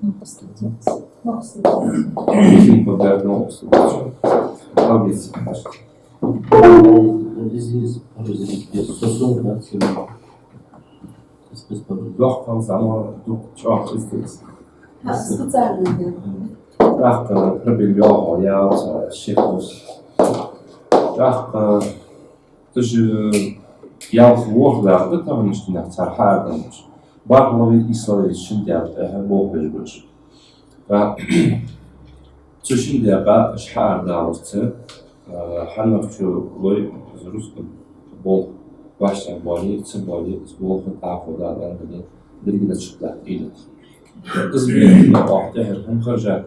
Ну, послушайте. Ну, послушайте. Если подарок, ну, послушайте. Объясни, пожалуйста. Здесь, здесь, здесь, здесь, здесь, здесь, Дохкал зама дук чох из дис. А, специально, да. ТӀаккха пробел йоагӀа, ял ца шихус. ТӀаккха даже ялх ворхӀ ваьгӀа да тамашнинах цар хьаардамаш. БархӀлагӀа, исллагӀа шин декъа тӀехьа болх беш беш. Ва цу шин декъа аш хьаардаларца, а, хьаннахчо лой, из русском болх, башта боли, ца боли, из болх тӀахо да, ангали, дирги да чуплат илат. Из бирна охь тӀехьа хӀун харжа,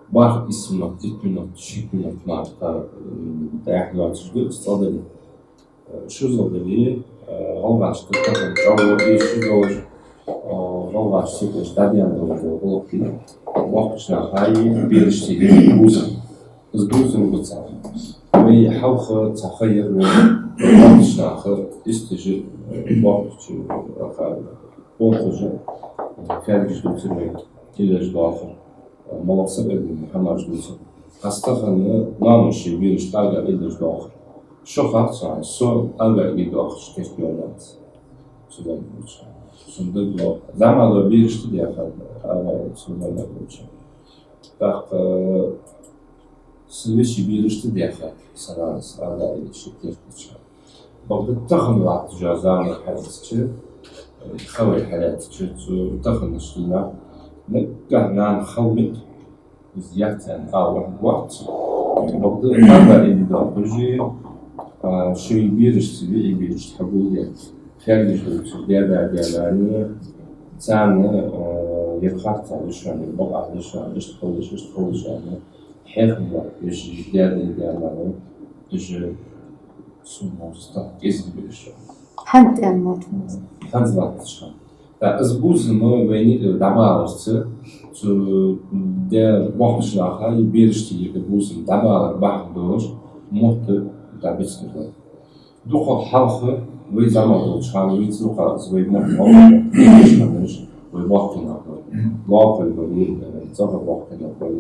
барх исс минут, итт минут, шийтта минут мара, м, тӀехьа доацаш ду, из цӀадали. Шозал дали, э, гӀалгӀашта тахан чӀоагӀа и шозалаш, э, гӀалгӀашта сиклаш дӀаденна дола гӀулакх да. Воккхача наха и берашта бузам. Из бузам ба цар. Вай хьалха цхьа хайр вай воккхача наха истижи, э, воккхача, э, бонхажи, э, фаьлгаш дувцар вай, тилаш доахар. Малав саг а хӀамаш дувцар. Аз тахан наноши бераш тӀага илдаш доахар. Шо хац, со тӀага и доахаш тешт йоланц. Цу зама дувцар. Сунда до. Зама до бераш тӀа дехар, ага, цу зама дувцар. ТӀаккха са веши бераш тӀа дехар, сарас, ага, и ши тешт дувцар. Бакъда тахан латтача заман хьалаьцача, хавай хьалаьцача, цу таханарча дийнахьа, наггахьа нана хала мит, из яц аьнна, а вахь вац. Бакъда тӀага илли доахаш, а, шоай берашца, виӀий берашца хьагулде. Фаьлгаш дувцар, даь-да, даь-нана, царна, а, ер харц да шоана, ер бакъахьа да шоана, иштта хилалаш, иштта хилалаш аьнна. Хьехам латташ, даь-да, даь-нана, даже сумму стах кӀезига бераш. ХӀанз тӀема мотт. ХӀанз латташ хӀанз. ТӀаккха из бузам вайна дӀабаларца, цу даь воккхача наха и берашта тӀера бузам дӀабалар бахьан долаш, мотт дӀабицкъар да. Дукха хьалха вай зама долча хана, вай цу хана, вай мотт, вай воккхий нах бар. Лоалахой бар, цӀагӀа воккхий нах бар.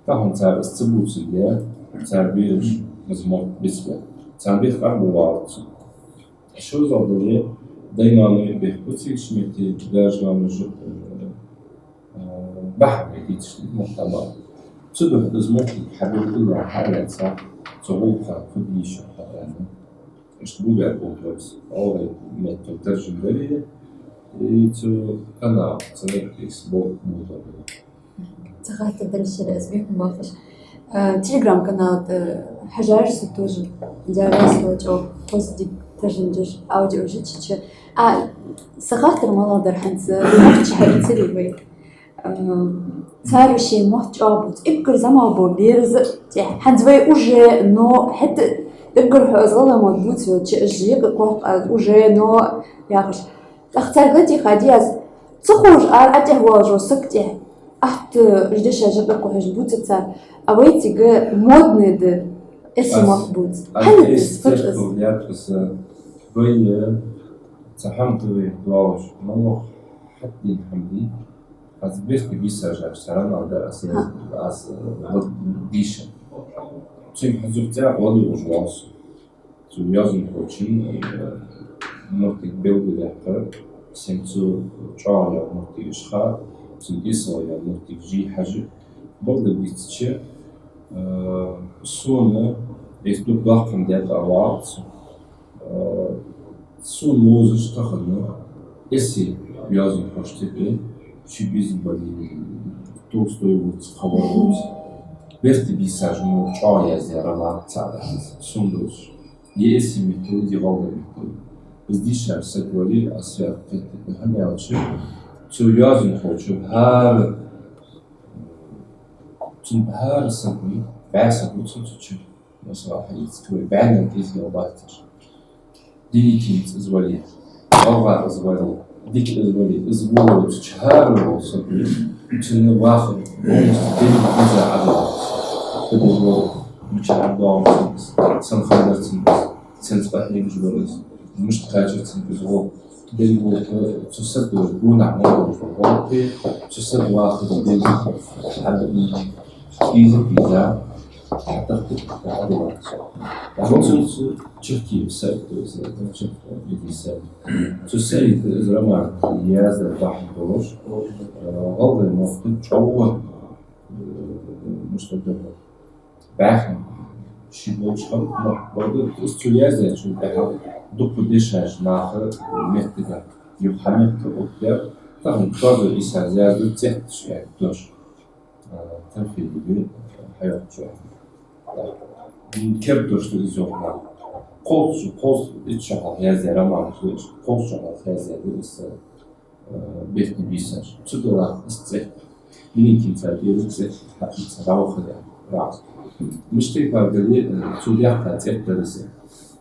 Тахан цар из ца бувцалга, цар бераш из мотт бицбаь. Цар бех къарбувлац. Шозал дали, дай-ноаной бех бувцаш метте, даь-ноаной жу, э, э, бахьан бе дийцача мотт ба. Цудухьа из мотт хьабилгала хьалаьца, цу гӀулакха фу де йиш я хьадаьнна. Иштта бубе болх бац. ГӀалгӀай меттала таржам даре, и цу канал, цу Netflix болх бу. Цхьа хаттар дар шера, аз бехк ма боаккхалаш. Э, Telegram-канал тӀа хьажар со тоже. Дявес вачо хоза дика таржам деш аудио жичича. А, са хаттар малагӀа дар хӀанз, э, нохчий хьаийцар вай. Э, цар шоай мотт чӀоагӀа бувц. Эггара зӀамагӀа бола бераш а тӀехьа. ХӀанз вай уже, но хӀаьта эггара хьо из гӀалгӀай мотт бувцаш волча, из жийка кох аз уже, но яхаш. ТӀаккха царга тӀехьа деза, ца ховш ара а тӀехьа воалаш вола саг тӀехьа. Атта уж дешаш жакъа кхухьаш бувцац цар. А вайцига модный да, эсий мотт бувца. ХӀана да из, фу да из? Вай, э, цхьа хӀама тӀа вай доалаш, молох хьатӀадена хӀама дий. Аз бехке бийсажар, царна алдар аз, аз, э, дийша. Цунга хьазур цӀа гӀоли уж воалаш. Цу йоазонхочун, э, моттиг белгалъяьккха, сен цу чӀоагӀа моттигаш ха, цун эсала моттиг жий хьажа, бакъда дийцача, э, сона, эс ду баккхам декъа вац, э, сона ловзаш тахан, эсий йоазонхоша тӀехьа, ши безам бале, Толстой вувц, кхавар вувц. Бертий бийсаш мо чӀоагӀа яздаь роман цаӀ да. Сона дувцаш, е эрсий меттала, е гӀалгӀай меттала. Из дийшача саг вале, аз сагӀа кхетта, хӀана аьлча, цу йоазонхочо хӀара, цун хӀара саг вий, бӀаь саг ва цун цу чу. Масала, хьаийца, вай бӀаьннена кӀезига латташ. Деникинца из вале, гӀалгӀа из вале, дика из вале, из волаваьча хӀара волча саго, цунна вахар полностью деррига деза Ӏадал. Къоабал, мичара доагӀа цунга из, сенна хиннадар цунга из, сенца къахьегаш вар из, мишта кхаьчар цунга из гӀо. Деррига волча цу сага гонахьа ма волча гӀо, цу сага вахар деррига хьадийца, дийза, дийза. Хьатахтар, хьадувц. Амма цунца чехка са, то есть, это чехка, это са. Цу Саида из роман яздаь бахьан долаш, э, гӀалгӀай мотт чӀоагӀа, э, мишта да, баьхаб, ший болча хана, но, бакъда, из цо яздаьчул тӀехьагӀа дукха дешаш наха меттага, юха хьаметтар оттадаьр, тахан Козой Ӏийсас яздаьр цӀетташ яха дош. Э, Трофимов, э, хьайоах чу. М, керда дош да из, йоах нах. Кхузткъа, кхузткъа итт шу хьалха яздаь романаш да уж, кхузткъа шу хьалха яздаь да из, э, бертий бийсаш. Цу делахь из цӀетта. Деникинца деза цӀетта, хьаийца дӀавахар, яхаш. Мишта тайпара дале, э, цо даьккха цӀетта да из.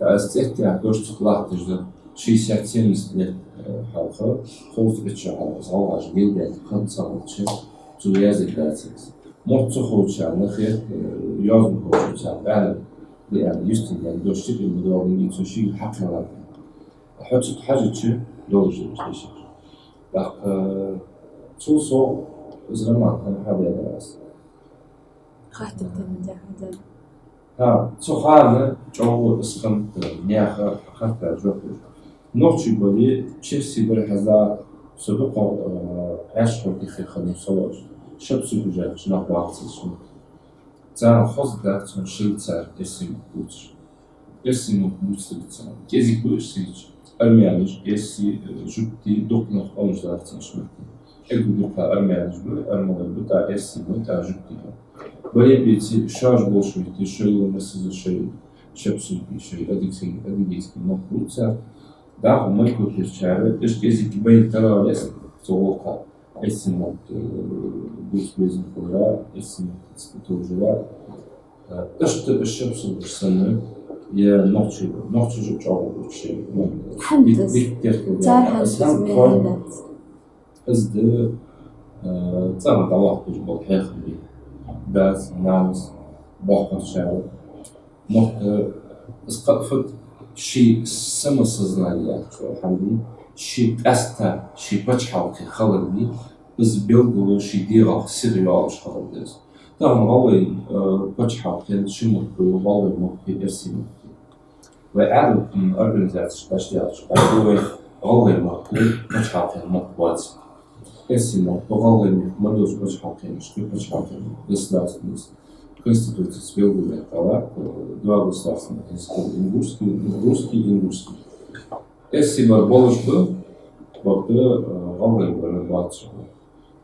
Э, из цӀетта яха дош цу латташ да. Шестьдесят-семьдесят лет, э, хьалха, кхузткъа итт шу хьалха, из гӀалгӀаша гилден хӀама ца хилча, цо яздаьр дац из. Мотт ца ховчарна хет, э, йоазонхочунца къаьна, дӀааьнна, юстинден дош чу тӀа ма доагӀа, цо шийга хьакхеллад. Хьо цу тӀа хьажача, долаш да уж дешаш. ТӀаккха, э, цул совгӀа из роман хӀана хьабаьннаб аз? Хаттар тӀа ма дехьа деза. ХӀа, цу хана чӀоагӀа из хиннад, наьха хаттара жоп луш. Нохчий бале, черсий бале хьаза, со дукха, э, Ӏаьржа хургдий хиннав со волаш. Шабсургаш яхаш нах бац цу чу. Царна хоза дац цун шийца эрсий мотт бувцаш. Эрсий мотт бувцаш дац царна. КӀезига ба уж цига. Армянаш, эрсий, э, жугтий, дукха нах къамаш дар царна шийна. Эггара дукха армянаш ба, армалой ба, тӀаккха эрсий ба, тӀаккха жугтий ба. Бале а беце, шоаш болча метте шоайла массаза шоай шабсургий, шоай адыгский, адыгейский мотт бувц цар. ДӀахо мелкохерчар, уж кӀезига байна тара лес, цу гӀулакха. Эрсий мотт, э, бувца безам хилар, эрсий мотт цӀи тӀа товжар. Э, иштта уж шабсургаш санна, е нохчий ба, нохчаша чӀоагӀа бувцаш ба. ХӀанз дик-, дик теркал цар яр. ХӀанз хӀанз хӀанз хӀанз хӀанз. Из да, э, цӀагӀа дӀавахийташ бола хьехам ба. Даьс, нанас, боккхагӀчар. Мотт, из кхы а фуд, ший самосознание яхача хӀаман, ший къаьстта, ший паччахьалкхе хилар, из белгало ший дегӀах сиха йоалаш хилар да из. Тахан гӀалгӀай, э, паччахьалкхен ши мотт ба, гӀалгӀай мотт а, эрсий мотт а. Вай Ӏаьдала организацеш дӀадаьлча, вай гӀалгӀай мотт паччахьалкхен мотт бац. Эрсий мотт гӀалгӀай мехка ма долча паччахьалкхенашка паччахьалкхен мотт, государственный, Конституцес белгалдаьккха, э, два государственных языка, ингушский, русский, ингушский. Эрсий бар болаш ба, бакъда, э, гӀалгӀай бар бац.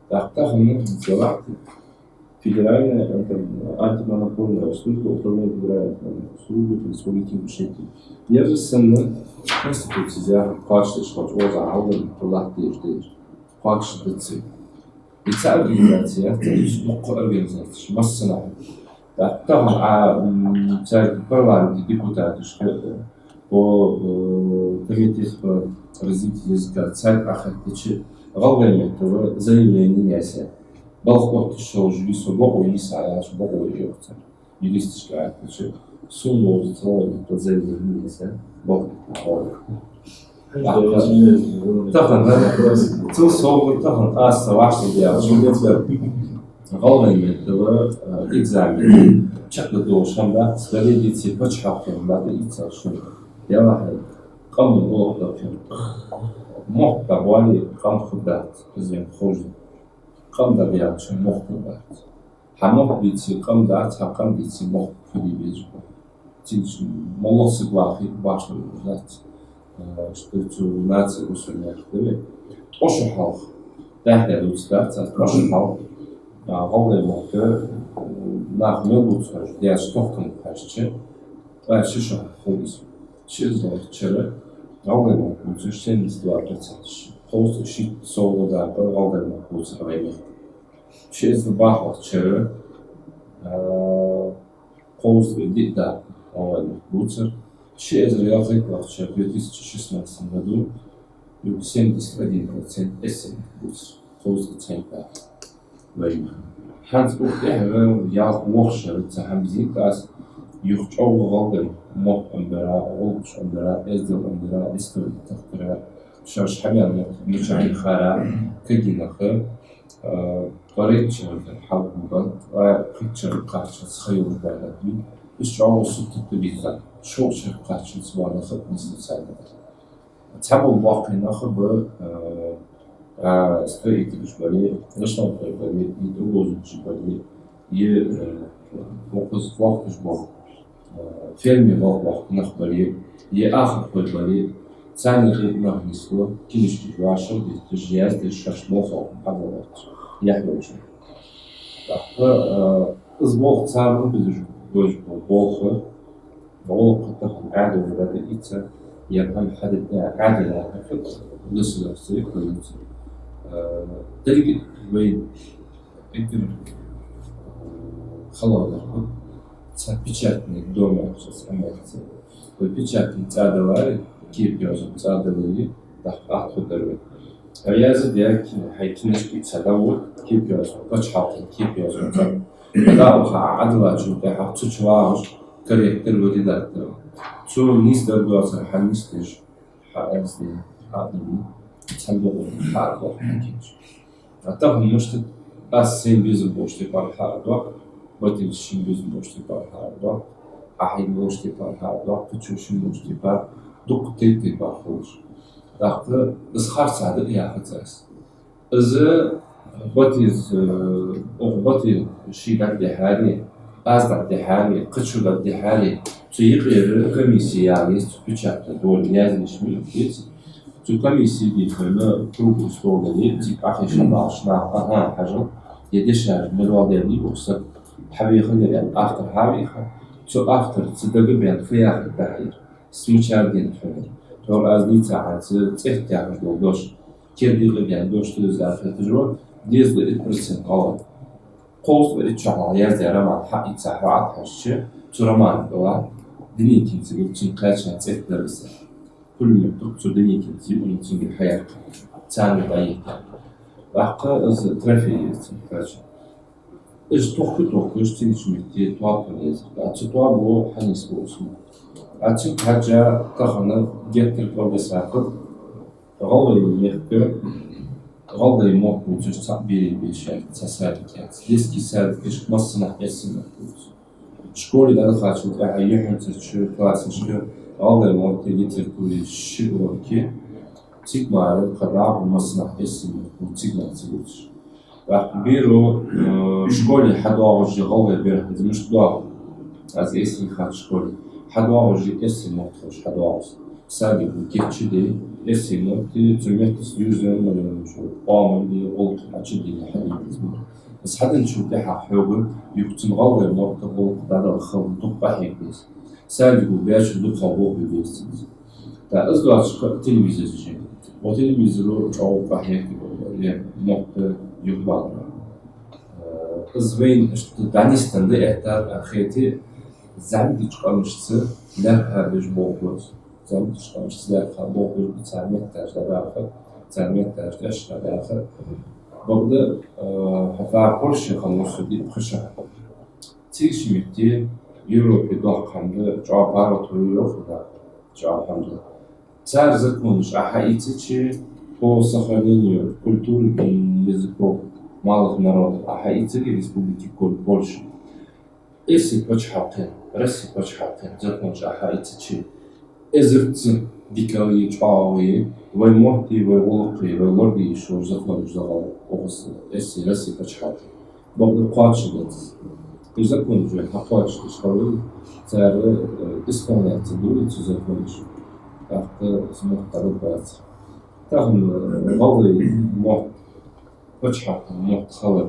ТӀаккха тахан хӀанз валахь, Федеральная анти-, антимонопольная служба, Управление Федеральной антимонопольной службы по Республике Ингушетия. Ер санна Конституцес яхар кхоачашдеш хилча, оза хьалдан латташ деш. Кхоачашдац. Из цхьа организаци яц, из дукха организацеш, массанахьа. ТӀаккха тахан, а, м, царга парламента депутаташка, э, по, э, комитет по развитию языка царга Ӏохаьттача, гӀалгӀай меттала заявлени яьсса. Балха отташ шоаш висо бокъо йиса яц, бокъо йоах цар. Юристашка Ӏохаьттача, сона ловза ца ловза, тӀа заявлени яьсса, балха отташ. Тахан, цул совгӀа тахан аз са вӀашагӀ ял, шо децбар. ГӀалгӀай меттала, э, экзамен чакхдоалаш хӀама дац, дале а, деце а, паччахьалкхен мотт да ийцар шоана. Делахь а, къаман гӀулакх да кхы. Мотт дӀабоале, къам хургдац, из вайна ховш да. Къам дӀадаьлча, мотт хургбац. Хьа мотт деце, къам дац, хьа къам деце, мотт хуле безаш ба. Цигача моллагӀа саг вахе, башха дац. Э, иштта цу наци усур яхаш да вай. Ткъо шу хьалха. Даьхе дувцаш дац, ткъо шу хьалха. А, гӀалгӀай мотт, э, Нах мел бувцараш деш тохкам хьаьжча, ткъаь ши шу хул из. Ши эзар вахача шера гӀалгӀай мотт бувцараш семьдесят два процент, кхузткъеи шийтта совгӀа дакъа гӀалгӀай мотт бувцар вай мехка. Ши эзар бӀаь вахача шера, а, кхузткъеи диъ дакъа гӀалгӀай мотт бувцар. Ши эзар ялхайтта вахача шера, две тысячи шестнадцатом году, юха семьдесят один процент эсси мотт бувцар. Кхузткъеи цхьайтта дакъа. Вай. ХӀанз укх тӀехьагӀа ялх-вокх шера цхьа хӀама бизийта аз, юха чӀоагӀа гӀалгӀай мотт Ӏомабара, гӀулакхаш Ӏомабара, эздел Ӏомадара, истори тахтара, шоаш хьабаьнна мотт мичахьа яхара, кагий нах, а, ткъаь итт шера хьалха баьнна, ткъаь пхийтта шера кхаччалца ха йолаш бола нах ба. Уж чӀоагӀа сутта тӀа бийца, шовзткъа шера кхаччалца бола нах а нийслу царна. Цхьабола боккхий нах ба, а, а, строителаш бале, гӀишлонхой бале, е тӀагӀозача бале, е, э, укхаза воккхаш бола, э, ферме гӀалгӀа воккха нах бале, е ахархой бале, царна юкъе нах нийслу, книжкаш вӀашагӀдетташ, яздеш, шоаш мел ховш хьабоагӀаш, яхь йолча. ТӀаккха, э, из болх царна безаш, безаш бола болх, гӀулакх тахан Ӏаьдала дӀадихьа, е хӀама хьадита Ӏаьдала дӀадихьа, государство рекомендует. Э, деррига вай эггара, э, хала дар ба, цхьа печатный дом яхача цхьа мехка. Вай печатный цӀа даларе, кепа йоазон цӀа даларе, тӀаккха атта хургдар вай. Ӏа яздаь, хьай книжка цхьа дӀавода, кепа йоазон, паччахьалкхен кепа йоазон цӀа. ДӀаваха Ӏа Ӏадиллачул тӀехьагӀа цу чу вагӀаш корректор ва редактор. Цо нийсдар доацар хьанийсдеш, хьаязде, хьадале, цхьан докъо хьаардоаккх хьакийча. А тахан мишта, аз сайна безам болча тайпара хьаардоаккх, Батийс шийна безам болча тайпара хьаардоаккх, Ӏа хьайна болча тайпара хьаардоаккх, кхычо шийна болча тайпара, дукха тайп-тайпара хулаш. ТӀаккха из харцахьа да яхац аз. Из Батийс, э, укх Батийс ший дӀадихьаре, аз дӀадихьаре, кхычо дӀадихьаре, цу юкъера комисси яла еза, цу печатный доме яздеш мел хул из. Цу комиссе дийхар круглый стол дале, цига Ӏохайша багӀаш нах, аха, хьажал, е дешаш мел дола дер дий укх сага, хьавехар ер, автор хьавийха, цу авторца дагабаьнна фу яхар да ер, из мичара денна хиннад. Тхьовра аз дийцача хана цӀетта яхаш дола дош, керда юкъе дош да из аьнна хеташ ва, дезткъа итт процент гӀалгӀай. Кхузткъеи итт шера яздаь роман хьаийца хьо Ӏохьажача, цу романа тӀа Деникина цига цун кхаьча цӀетта дар из. Пулемёт тӀа цу Деникина цига, цунгара хьаяьккха. Царна дӀаетта. ТӀаккха из трофей я из цун кхаьча. Уж тохка-тохкаш цигача метте тоаба хинна еза. А цу тоабо хьанийсбу из мо. А цу хьажа тахан геттара кӀалдисар ГӀалгӀай мехка гӀалгӀай мотт бувцаш цхьа берий беш яц, цхьа садик яц. Детский садикашка массанахьа эрсий мотт бувц. Школе дӀадахачул тӀехьагӀа юххьанцарча классашка гӀалгӀай мотти литературеи ши урок я, цига мара кхы дӀахо массанахьа эрсий мотт бувц, цига мара ца бувцаш. ТӀаккха беро, э, школе хьадоагӀаш я гӀалгӀай бер, хӀанз мишта доагӀа? Аз эрсий хиннача школе хьадоагӀаш я, эрсий мотт ховш хьадоагӀа из. Садико кийчдаь, эрсий мотти, цу метте южный, наверное, къаман де, гӀулакх хьачудилла хьадийца из мотт. Из хьаденначул тӀехьагӀа хьога юха цун гӀалгӀай мотт, гӀулакх дӀадала хала дукха къахьега деза. Садико баьчул дукха болх бе беза цунца. ТӀаккха из доацаш кхы телевизор чу. Укх телевизоро чӀоагӀа къахьег, е мотт юхабалар. Э, из вайна иштта дӀанийсденна да аьттар, а хете, зӀамигача къамашца лаьрххӀа беш болх ба из. ЗӀамигача къамашца лаьрххӀа болх беш ба, цар метташ дӀадаха, цар метташ тӀехьашка даха. Бакъда, э, хӀаьта Польше хиннав со диъ-пхи шу. Цигача метте Европе доккха хӀама да, чӀоагӀа паргӀато я йоах нах, чӀоагӀа хӀама да. Цар законаш Ӏа хьаийцача, по сохранению культуры и языков малых народов Ӏа хьаийцача, Республики Пол-, Польша, эрсий паччахьалкхен, Россе паччахьалкхен законаш Ӏа хьаийцача, эзарза дикагӀеи чӀоагӀагӀеи вай мотти, вай гӀулакхи, вай лораде йиш йолаш законаш да гӀалгӀай, укхаза эрсий, Россе паччахьалкхен. Бакъда кхоачашдац. Уж законаш вай хьакхоачашдеш хилар, цар, э, исполняться дулий цу законаш. ТӀаккха из мотт дӀадургбац. Тахан, э, гӀалгӀай мотт, паччахьалкхен мотт хилар,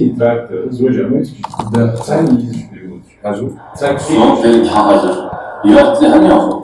синий трактор, из вожа а мойтиг, да, цхьанне из переводчик. Хьажал, цхьа сов деррига хьахазар. Йоах, цхьа хӀама йоах.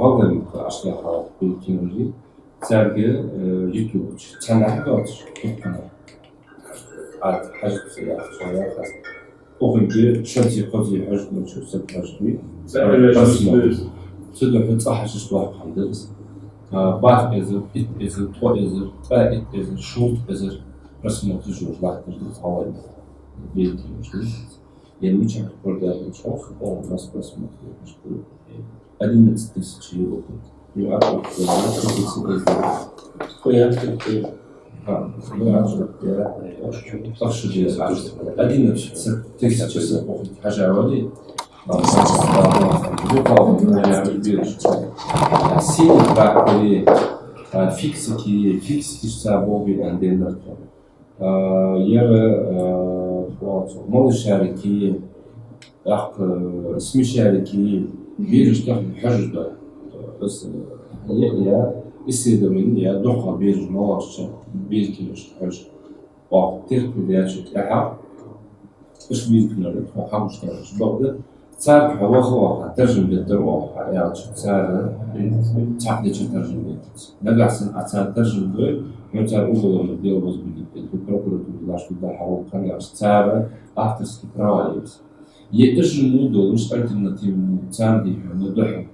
гӀалгӀай мехка Ӏаш лаьха хьалха бийла кино я, царга, э, ютуб чу цхьаннахьа доацаш, дуккханахьа. Ӏа хьажа ца яхача яхаш. Укхунга шозза-кхозза хьожаш долча сага хьожаргда. Цхьа хьожаш просмотр. Цудухьа цкъа хьожаш дола хӀама да из. А, бархӀ эзар, итт эзар, ткъо эзар, ткъаь итт эзар, шовзткъа эзар просмотр йолаш латташ да из гӀалгӀай мехка бийла кинош. Е мичахьа кхордаьннача хьалха, о, нас просмотр йолаш да. Одиннадцать тысяч евро. Ну, а как, э, одиннадцать тысяч евро. Ой, я открыл. А, ну, а что, я, я, что, что, что, что, что, одиннадцать тысяч евро. Хьажа вали. А, синий трактор, а, фиксики, фиксики са боби анденнар. А, яра, а, малышарики, тӀаккха смешарики, бераш тахан хьожаш да. Аз, э, я, я исследование, я дукха бераш малашта, бийла киношта хьожаш. Оаха терпи деча тӀехьа, уж бийла кино хьагуш таржаш. Бакъда, цар хьо ваха-ваха таржам беттар оаха, аьлча цар цхьаккха деча таржам беттац. Нагахь санна Ӏа цар таржам дой, хьона цар уголовный дело возбудить дергда, прокуратуре лаьш дергда хьа гӀулакх хьанаьлча, цар авторский права лебс. Е уж мо долаш альтернативный царна дий хьона духьал.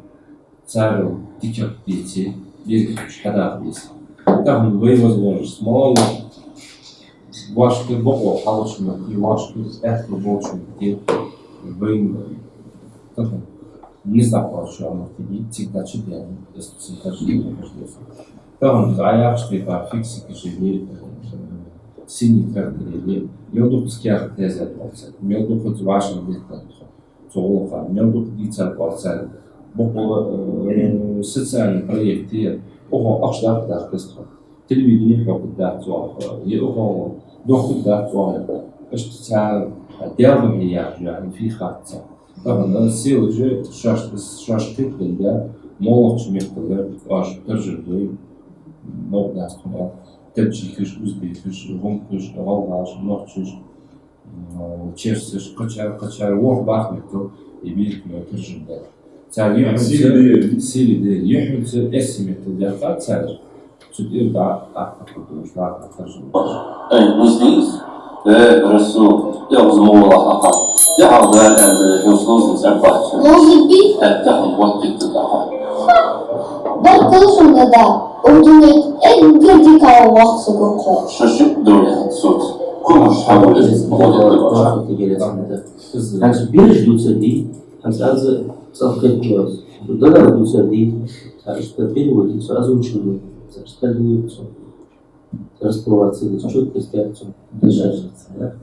Цар дикагӀа деце, дерригаш хьадаха деза. Тахан вай возможность малав, вӀашка бокъо хьалуча метте, вӀашка аьттув болча метте, вай тахан низагӀа кхоачаш моттиг я, цига дӀачудена, эс цу хержа дена хержа деза. Тахан из Ӏа яхача тайпара фиксикаш е, э, синий трактор е, мел дукха цу каьхата тезет оал цар, мел дукха цу вӀашагӀ деттад тхо. Цу гӀулакха мел дукха дийцад оал цар. Бокъонца, э, социальный проект е, оаха ахча даккха дац тхо. Телевидени хьокхаргдац оаха, е оаха дохкаргдац оаха. Иштта цар Даьла духьа яхаш яхар фу хац цар. Тахан селаша шоаш, шоаш кхетаденна, моллагӀча мехкара оаш таржам дой, новкъа дац тхона, таджикаш, узбекаш, гӀумкаш, гӀалгӀаш, нохчаш, м, черсаш, кхычар, кхычар, ворхӀ-бархӀ мехкара е бийла кино таржам даьд. Цар юххьанца сийле дер, сийле дер, юххьанца эрсий меттала даьхад цар. Цу тӀера дӀа, ахпа хургдолаш лаьрхӀа таржам даьд. Ай, бусдис, э, Расул, я узму вала хаха. Я хьалда, э, хьо служил цӀа бахча. Может быть. Э, тахан вот ты туда. Баркал шоана, да. Укх дунен тӀа эггара дикагӀа воккха саг ва хьо. Шо шиъ дунен тӀа соц. Кумаш хьабулес, молодец. ХӀанз бераш дувцаргдий, хӀанз аз цӀалхетта аз. Дагар дувцаргдий, цар иштта переводить, цо озвучивать, цар иштта дувц, цо раскрываться, чёткость яц, цо дешаш яц, да?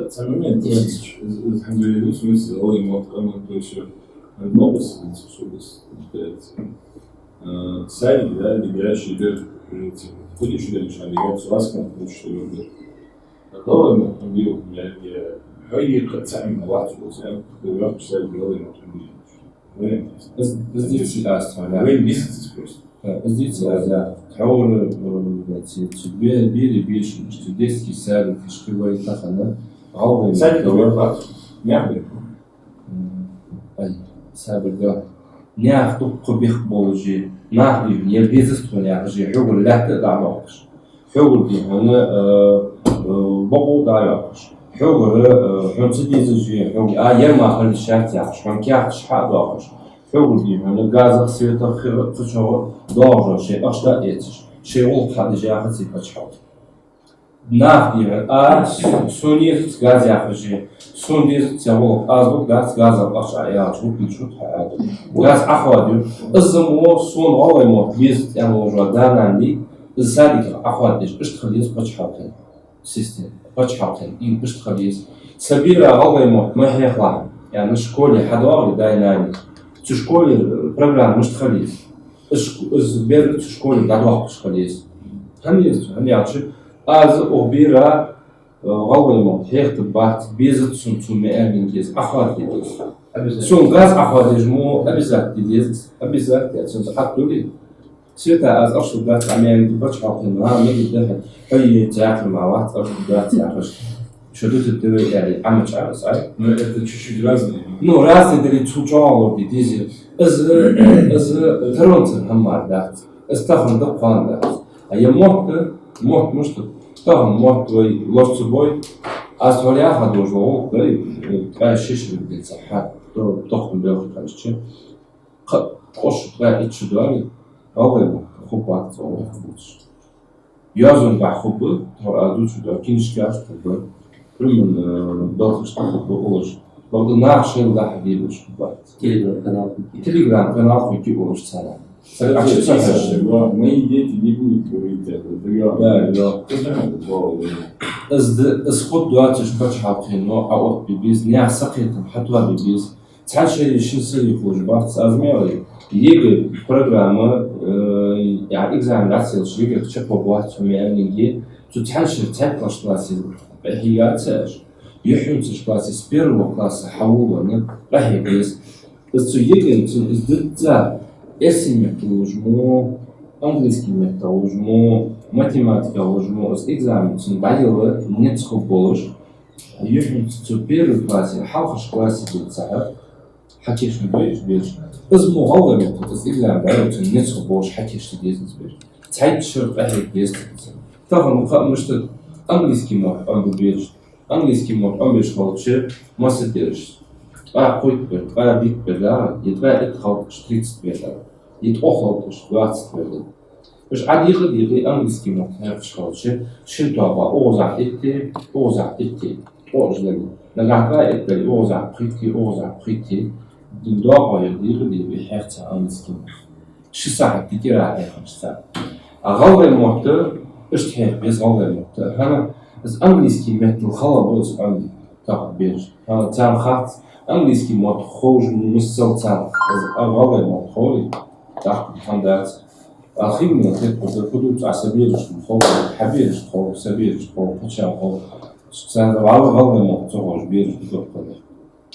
Цхьа момент, из, из, из хӀанз вай дувц, в смысле, гӀалгӀай мотт, къаман, то есть, э, новость, в смысле, что здесь считается. Э, садик, да, дигачи бер, э, типа, ходишь, да, ничего, дигачи, ласкан, хочешь, что ли. ГӀалгӀай мотт хьона дий, я, я, хьо йийкха цхьа иман вац, вот, я, да, я, садик, гӀалгӀай мотт хьона дий. Вайн. Из, из дийцад аз тхона. Вайн дийцад из просто. Э, из дийцад аз, я. Хьовра, э, ци, ци, бе-, бери бешаш, цу детский садикашка вай тахан гӀалгӀай мотт. Садик вай бац. Нах бе. М, ай, сабар де. Нах дукха бехк болаш, нах дий хьона, ер дезац тхона яхаш, хьогара лаьтта а дӀа а доаккхаш. Хьогара дий хьона, э, э, бокъо дӀа а йоаккхаш. Хьогара, э, хьона ца дезаш, хьога, а, ер мара хила йиш яц яхаш, хьона каьхаташ хьа а доаккхаш. Хьогара дий хьона газах, светах, хи-, кхычох доагӀаш, шоай ахча дӀа а эцаш, шоай гӀулакх хьадеш яхац из паччахьалкхе. Нах дий хьона, а, сона езац газ яхаш, сона дезац цхьа гӀулакх, аз лург дац газах ахча а аьлча, гӀулакх шу тхо аьлча. Газ Ӏохоадаю. Из мо сона гӀалгӀай мотт безац аьнна волаш вола да-нана дий, из садиках Ӏохоададеш, иштта хила еза паччахьалкхен система. Паччахьалкхен, и иштта хила еза. Са бера гӀалгӀай мотт ма хьехалахь, аьнна, школе хьадоагӀий дай-нанас. Цу школе программа мишта хила еза? Из шк-, из бер цу школе дӀадоаккхаш хила еза. ХӀана еза цо? ХӀана аьлча, аз укх бера, э, гӀалгӀай мотт хьехаргбац, безац сона цо ма аьннадий, Ӏохоададергда из. Обязательно. Сона газ Ӏохоадеш мо обязательно де деза, обязательно, цунца хьатта дули. Света, аз аш дац, Ӏамаьнги паччахьалкхен, ма, мега даха, хьо е цаьхар ма вац, аш дац, яхаш. Шо дутат девай, яри, Ӏамач Ӏарас, ай? Ну, это чуть-чуть разные. Ну, разные дали цу чоагӀор де деза. Из, из таронцар хӀаммар дац. Из тахан да кхоана дац. А е мотт, мотт мишта, тахан мотт вай лош ца бой. Аз хьо яха дожа гӀулакх дари, ткъаь шишрин деца хьа, то-, тохкам белха кхаьчча. Кхы-, ткъо шу, ткъаь итт шу доагӀа, гӀалгӀай мотт хургбац цу гӀулакха бувцаш. Йоазон бахьа хургба, тхьовра аз дувцаш дола кинишкаш хургба, примерно, э, балхашта хургба улаш. Бакъда наха шоайла дахьа дебаш хургбац. Телеграм-канал хургья. Телеграм-канал хургья улаш царна. Сага ача ца хьажа. Мои дети не будут говорить это. Да, да. Из д-, из хургдоацаш паччахьалкхено Ӏоотта бе беза, наьха сакхетам хьатоа бе беза. Цхьан шера шин сари хулаш бац, аз ма аьлий. ЕГЭ программа, э, я экзамен дӀаца елча, ЕГЭ чакхбоагӀа бац хьо ма аьннинге, цу цхьан шера цхьайтталагӀча классе къахьийгад ца аьлча, юххьанцарча классе с первого класса хьавоалавенна къахьега деза. Из цу ЕГЭ-н цун из дизза, эрсий меттала луш мо, английский меттала луш мо, математикала луш мо, из экзамен цун дӀаяла низ хургболаш, юххьанца цу первый классе, хьалхарча классе деца хьа, хьакийчдой уж бераш. Из мо гӀалгӀай меттала, из экзамен дӀаяла цун низ хургболаш хьакийчде деза из бераш. Цхьайтта шера къахьега деза из. Тахан кхы а мишта английский мотт Ӏомабу бераш. Английский мотт Ӏомабеш хилча, масса дераш. Ткъаь кхойтта бер, ткъаь дийтта бер да, е ткъаь итт хилча тридцать бер да, е ткъо хилча двадцать бер да. Уж Ӏодийкъа-дийкъа английский мотт хьекхаш хилча, шин тоаба укхаза итте, укхаза итте, ткъо уж дале. Нагахь ткъаь итт дале, укхаза пхийтте, укхаза пхийтте. Дин доакъо яр дийкъа-дийкъа хьехац английский мотт. Ши сахьат дикира хьехаш цар. А гӀалгӀай мотт, иштта хьеха беза гӀалгӀай мотт. ХӀана, из английский меттала хала ба из Ӏомабе тахка бераш. ХӀана, царна хац, английский мотт ховш миссел царна, из а гӀалгӀай мотт ховре, тӀаккха хӀама дац. А хинна тетпа да, фу дувц Ӏа са берашта хов, хьа берашта хов, са берашта хов, паччахьа хов. Царна валла гӀалгӀай мотт ца ховш бераш да дуккха.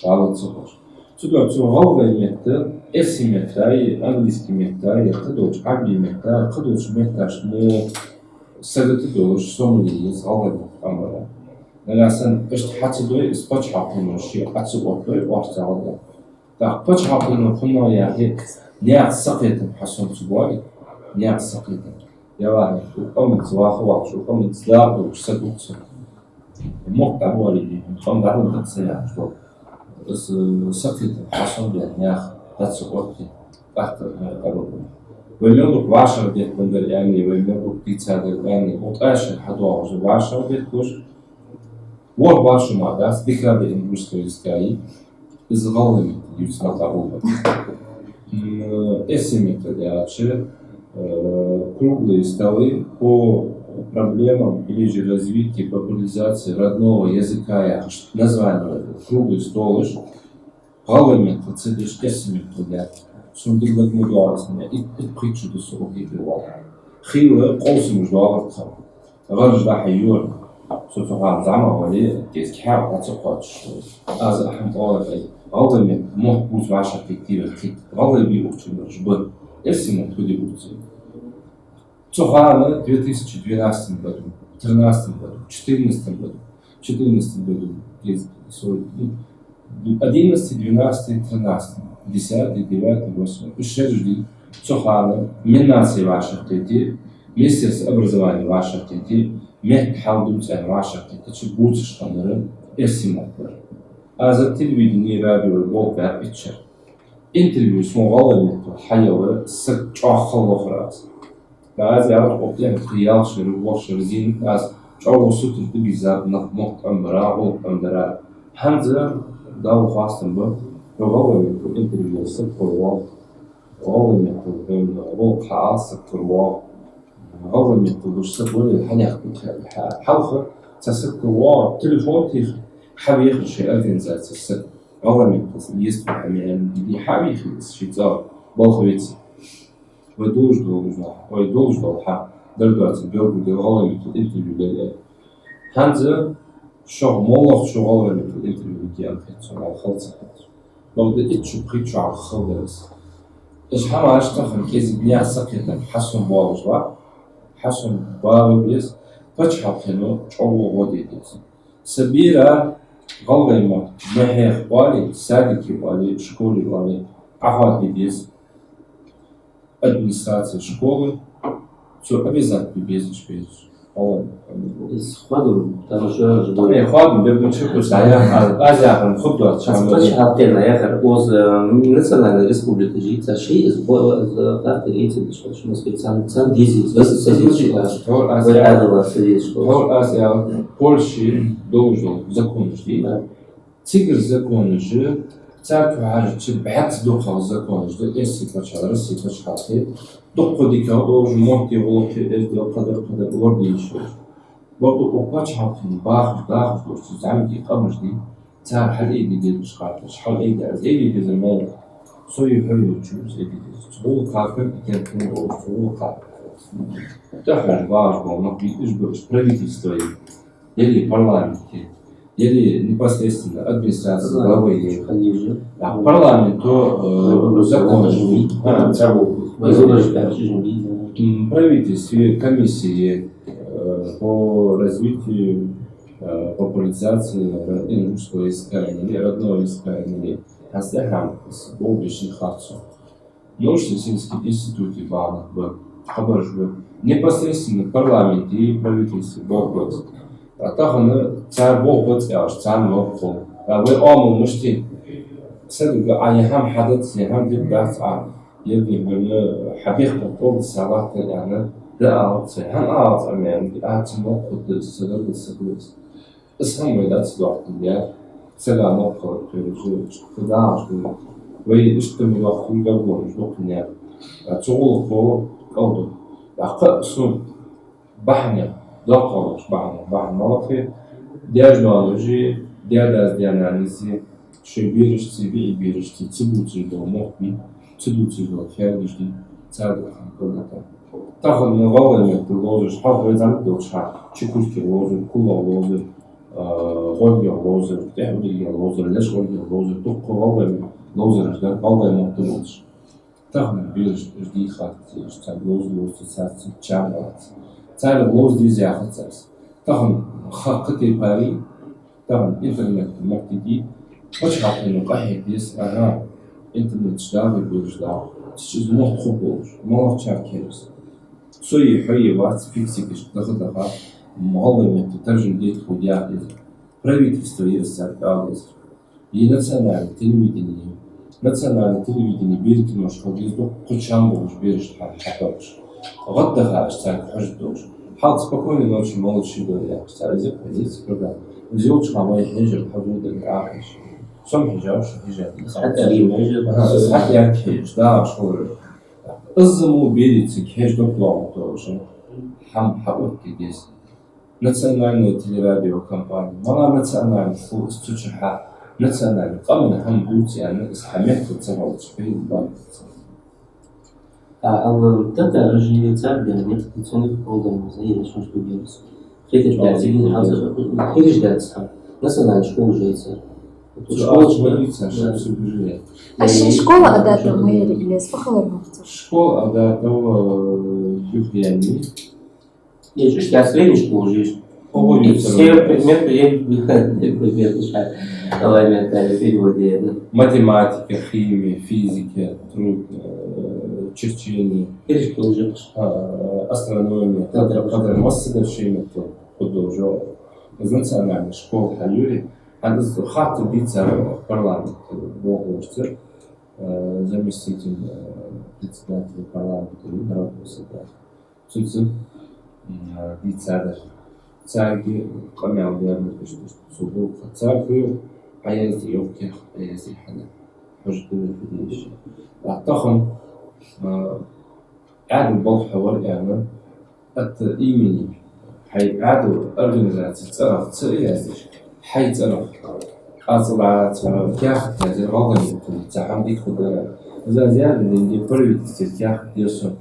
Ала ца ховш. Цудухьа цу гӀалгӀай метта, эрсий метта, е английский метта, е кхыдолча Ӏарбий метта, кхыдолча метташта мо сагота долаш, сомале еза гӀалгӀай метта Ӏомабара. Нагахь санна иштта хьа ца дой, из паччахьалкхено ше Ӏа ца оттадой, орц гӀалгӀай. ТӀаккха паччахьалкхено хӀама яхе, наьха сакхетам хьасомаца боагӀе, наьха сакхетам. Ялахьа, укх къаманца ваха воацаш, укх къаманца дакъа долаш саг ва-кх со. Мохк дӀабоалийте, къам дӀадала дакъа са яхаш дола. Из, э, сакхетам хьасомабаь наьха дӀа ца оттаде, тӀаккха, э, къабул ба. Вай мел дукха вӀашагӀдеттабеннадар аьнна, вай мел дукха дийцадар аьнна, укх тӀа шера хьадоагӀаш вӀашагӀдетталуш, ворхӀ башха мара дац, декада ингушского языка, из гӀалгӀай меттала дувцаш мара къабул ба. М, эрсий меттала аьлча, э, круглые столы по проблемам или же развитию популяризации родного языка яхаш название круглый столаш. ГӀалгӀай меттала ца деш, эрсий меттала даьд. Сона дика лаг ма доагӀа из, ит, ит-пхийтта шу да со укх юкъе вола. Хийла къовсамаш доагӀар тха. ГӀараш дӀа-хьа йора. Со цу хана зӀамагӀа вале, кӀезига хьаькъал дӀа ца кхоачаш. Аз а хӀама оалар, гӀалгӀай меттала мотт бувца вӀашагӀкхийтте вай кхийтта. ГӀалгӀай бий укх чу бараш ба. Эрсий мотт фу де бувц? Цу хана две тысячи двенадцатом году, тринадцатом году, четырнадцатом году, четырнадцатом году, где-то, ну, одиннадцатый, двенадцатый, тринадцатый, десятый, девятый, восьмой, уж шераш дий, цу хана мин наци вӀашагӀкхийтте, Министерство образования вӀашагӀкхийтте, метта хьал дувца аьнна вӀашагӀкхийтте, чу бувцаш хиннар эрсий мотт бар. Аз телевидени, радио болх баьб итт шера. Интервью сона гӀалгӀай меттала хьаяьлар, саг чӀоагӀа хала лохар аз. Аз яхар, укх тӀехьа ялх шера, ворхӀ шера зийнав аз, чӀоагӀа сутара дӀабийзаб нах мотт Ӏомабара, гӀулакх Ӏомадара. ХӀанз Далла хоастам ба, хьо гӀалгӀай меттала интервью саг кхоачаш воагӀа, гӀалгӀай меттала гӀулакх хьаала саг кхоачаш воагӀа, гӀалгӀай меттала луш саг вале, хьанех хьа-, хьалха цхьа саг кхоачаш воагӀа, телефон теха, хьавеха шоай организацера саг. ГӀалгӀай меттала еза хьа ма аьннадий, хьавийхе из ший цӀагӀа, балха веце. Вай долаш дола, вай долаш дола хьа дар доацар белгалдела, гӀалгӀай меттала интервью лел аьнна. ХӀанз шух моллагӀчоа гӀалгӀай меттала интервью лургья аьнна хет сона, вай хала ца хет. Бакъда итт шу, пхийтта шу хьалха хала дар из. Уж хӀамаш тахан кӀезига наьха сакхетам хьасун болаш ба, хьасун бала беза, паччахьалкхено чӀоагӀа гӀо де деза. Са бера гӀалгӀай мотт мехьех оале, садике оале, школе оале, Ӏохоаде деза администраци школы, цо обязательно безаш безаш. Из хоадам, там же Там я хоадам, бе, бу чу кус, а я, а, аз яхар худдоц, Аз чам паччахьалкхе яхар, оз, э, национальная республика жица, ши из бо-, из, э, как-то эти, что, что, что, сам, сам дизи, сам, сам дизи, да. Тор аз Ой, я, да, да, да, сам дизи, что. Тор аз я, Польши должен закон жди. Да. Цигара законаш, цар тӀа хьажача, бӀаьзза дукхагӀа законаш да, эсси паччахьал, Росси паччахьалкхе, дукха дика долаш, моттиге гӀулакх, эздел, кхыдар, кхыдар, лорадеш йолаш. Бакъда укх паччахьалкхен бахаш, дахаш долаш, цу зӀамига къамаш да, цар хьалъайде дезаш хаттараш, хьалъайде, аз айде дезар мала, со и хьо йолча, аз айде дезар. Цу гӀулакха компетентни болаш, цу гӀулакха тӀахьожаш багӀаш бола нах ба, уж ба уж правительство, или парламенте, или непосредственно администрация главы. Ханижи. Да, парламент то, э, законы. А, Вазираш бахчижин бийна. М, правительстве комиссии, э, по развитию, э, популяризации ро-, русского языка или родного языка, или хьастехьам с-, болбишни харцо. Научно-исследовательский институте бахьан ба, хабараш ба. Непосредственно парламенте и правительстве болх ба. А тахан цар болх бац аьлча, царна лоархӀ хул. А вай Ӏамал мишта я? Садига а я хӀама хьадац, я хӀама дика дац а, я вай хӀама хьабехка тӀом салат аьнна, да алац, хӀама алац а меан, а цу лоархӀ хургда, садаргда, садаргда. Из хӀама вай дац доахкинде, сага мохк хилар кхераш, кхыдагӀаш да. Вай иштта ма йоахк, уй гаргонаш дукха яр. А цу гӀулакхо кӀалду. ТӀаккха сона бахьанех, доккхагӀа бахьанех, бахьан малахе, даьша-ноаноши, даь-дас, даь-нанас, шоай берашца, виӀий берашца ца дувцаш дола мохк бий, ца дувцаш дола хьелаш дий, царга хӀама кӀалдита. Тахан гӀалгӀай метта ловзараш, хьалха вай зӀамига долча хана, Чукуркера ловзар, Кулах ловзар, а, ГӀоргех ловзар, ТӀехьа-Удилгех ловзар, Лечкъоргех ловзар, дукха гӀалгӀай метта ловзараш дар, гӀалгӀай мотт долаш. Тахан бераш уж дийхац, уж царга ловза ловза, царца чам бац. Царга ловза деза яхац аз. Тахан хаккхе тайпара, тахан интернет моттиг я, паччахьалкхено къахьега деза, ага, интернет чу дагӀа бераш дагӀа. Цу чу из мотт хургболаш, малагӀчар кхераш. Со е хьо е вац фиксикаш даха-даха, гӀалгӀай метта таржам дайта хул яха деза. Правительство е из царга ала деза. И национальное телевидение. Национальное телевидение беркиношка хьалдизду, кхо чам болаш бераш хьа-, хьатӀабаш. ГӀаддаха уж царга хьожаргдолаш. Хьалха «Спокойной ночи, малыши» дар яхаш цар, из я позиция программа. Из йолча хана вай хьежар, хьажа дар ахаш. Со-м хьежав, шо хьежар. ХьатӀа ри хьежар. Ага, из хьатӀа яр хьежаш, да, шо. Из мо берица хьеж докъ лоагӀа тоша. ХӀама хьаотта деза. Национальная телерадиокомпания, мала национальный хул из цу чухьа, национальный къаман хӀама дувц аьнна, из хьа метта ца хьалча, хӀама баккхац. А, алла, татараш цар бер метта цунах хӀама дувц, я шоаш дугерс. Хеташ бер зигин хьалза, хеташ дац хьа. Национальный школа жейца. Школа школа жейца, да. Школа жейца. А шин школа адата ма яри илез, фахалар махцар. Школа адата, э, Юхьяни. Еш, иштта средний школа жеш. Ого, и все предметы, е, предметы ша. Давай, ментали, переводе, да. Математика, химия, физика, труд, э, черчение. Перешкол жеш. А, астрономия, да, кадр, да, кадр, масса да ши метта художо. Из национальный школа хьаюри, а из хаттар дийцар парламент, э, бохошца, э, заместитель, э, председателя парламента, народного собрания. Цунца, м, дийцадар. Царга къамаьл дер ма деш, деш, цо боху. Цар хӀу, Ӏаязде йоккхех, Ӏаязде хьана. Хьожа дуне хӀу деш. А тахан, а, Ӏаьдал балха хьавар аьнна, атта имени, хьай Ӏаьдал организаци цӀерах ца яздеш, хьай цӀерах. Ацала ца каьхат язъяр гӀалгӀай меттала, ца хӀама дика хургдар. Из аз яздинге правительстве каьхат дер сона.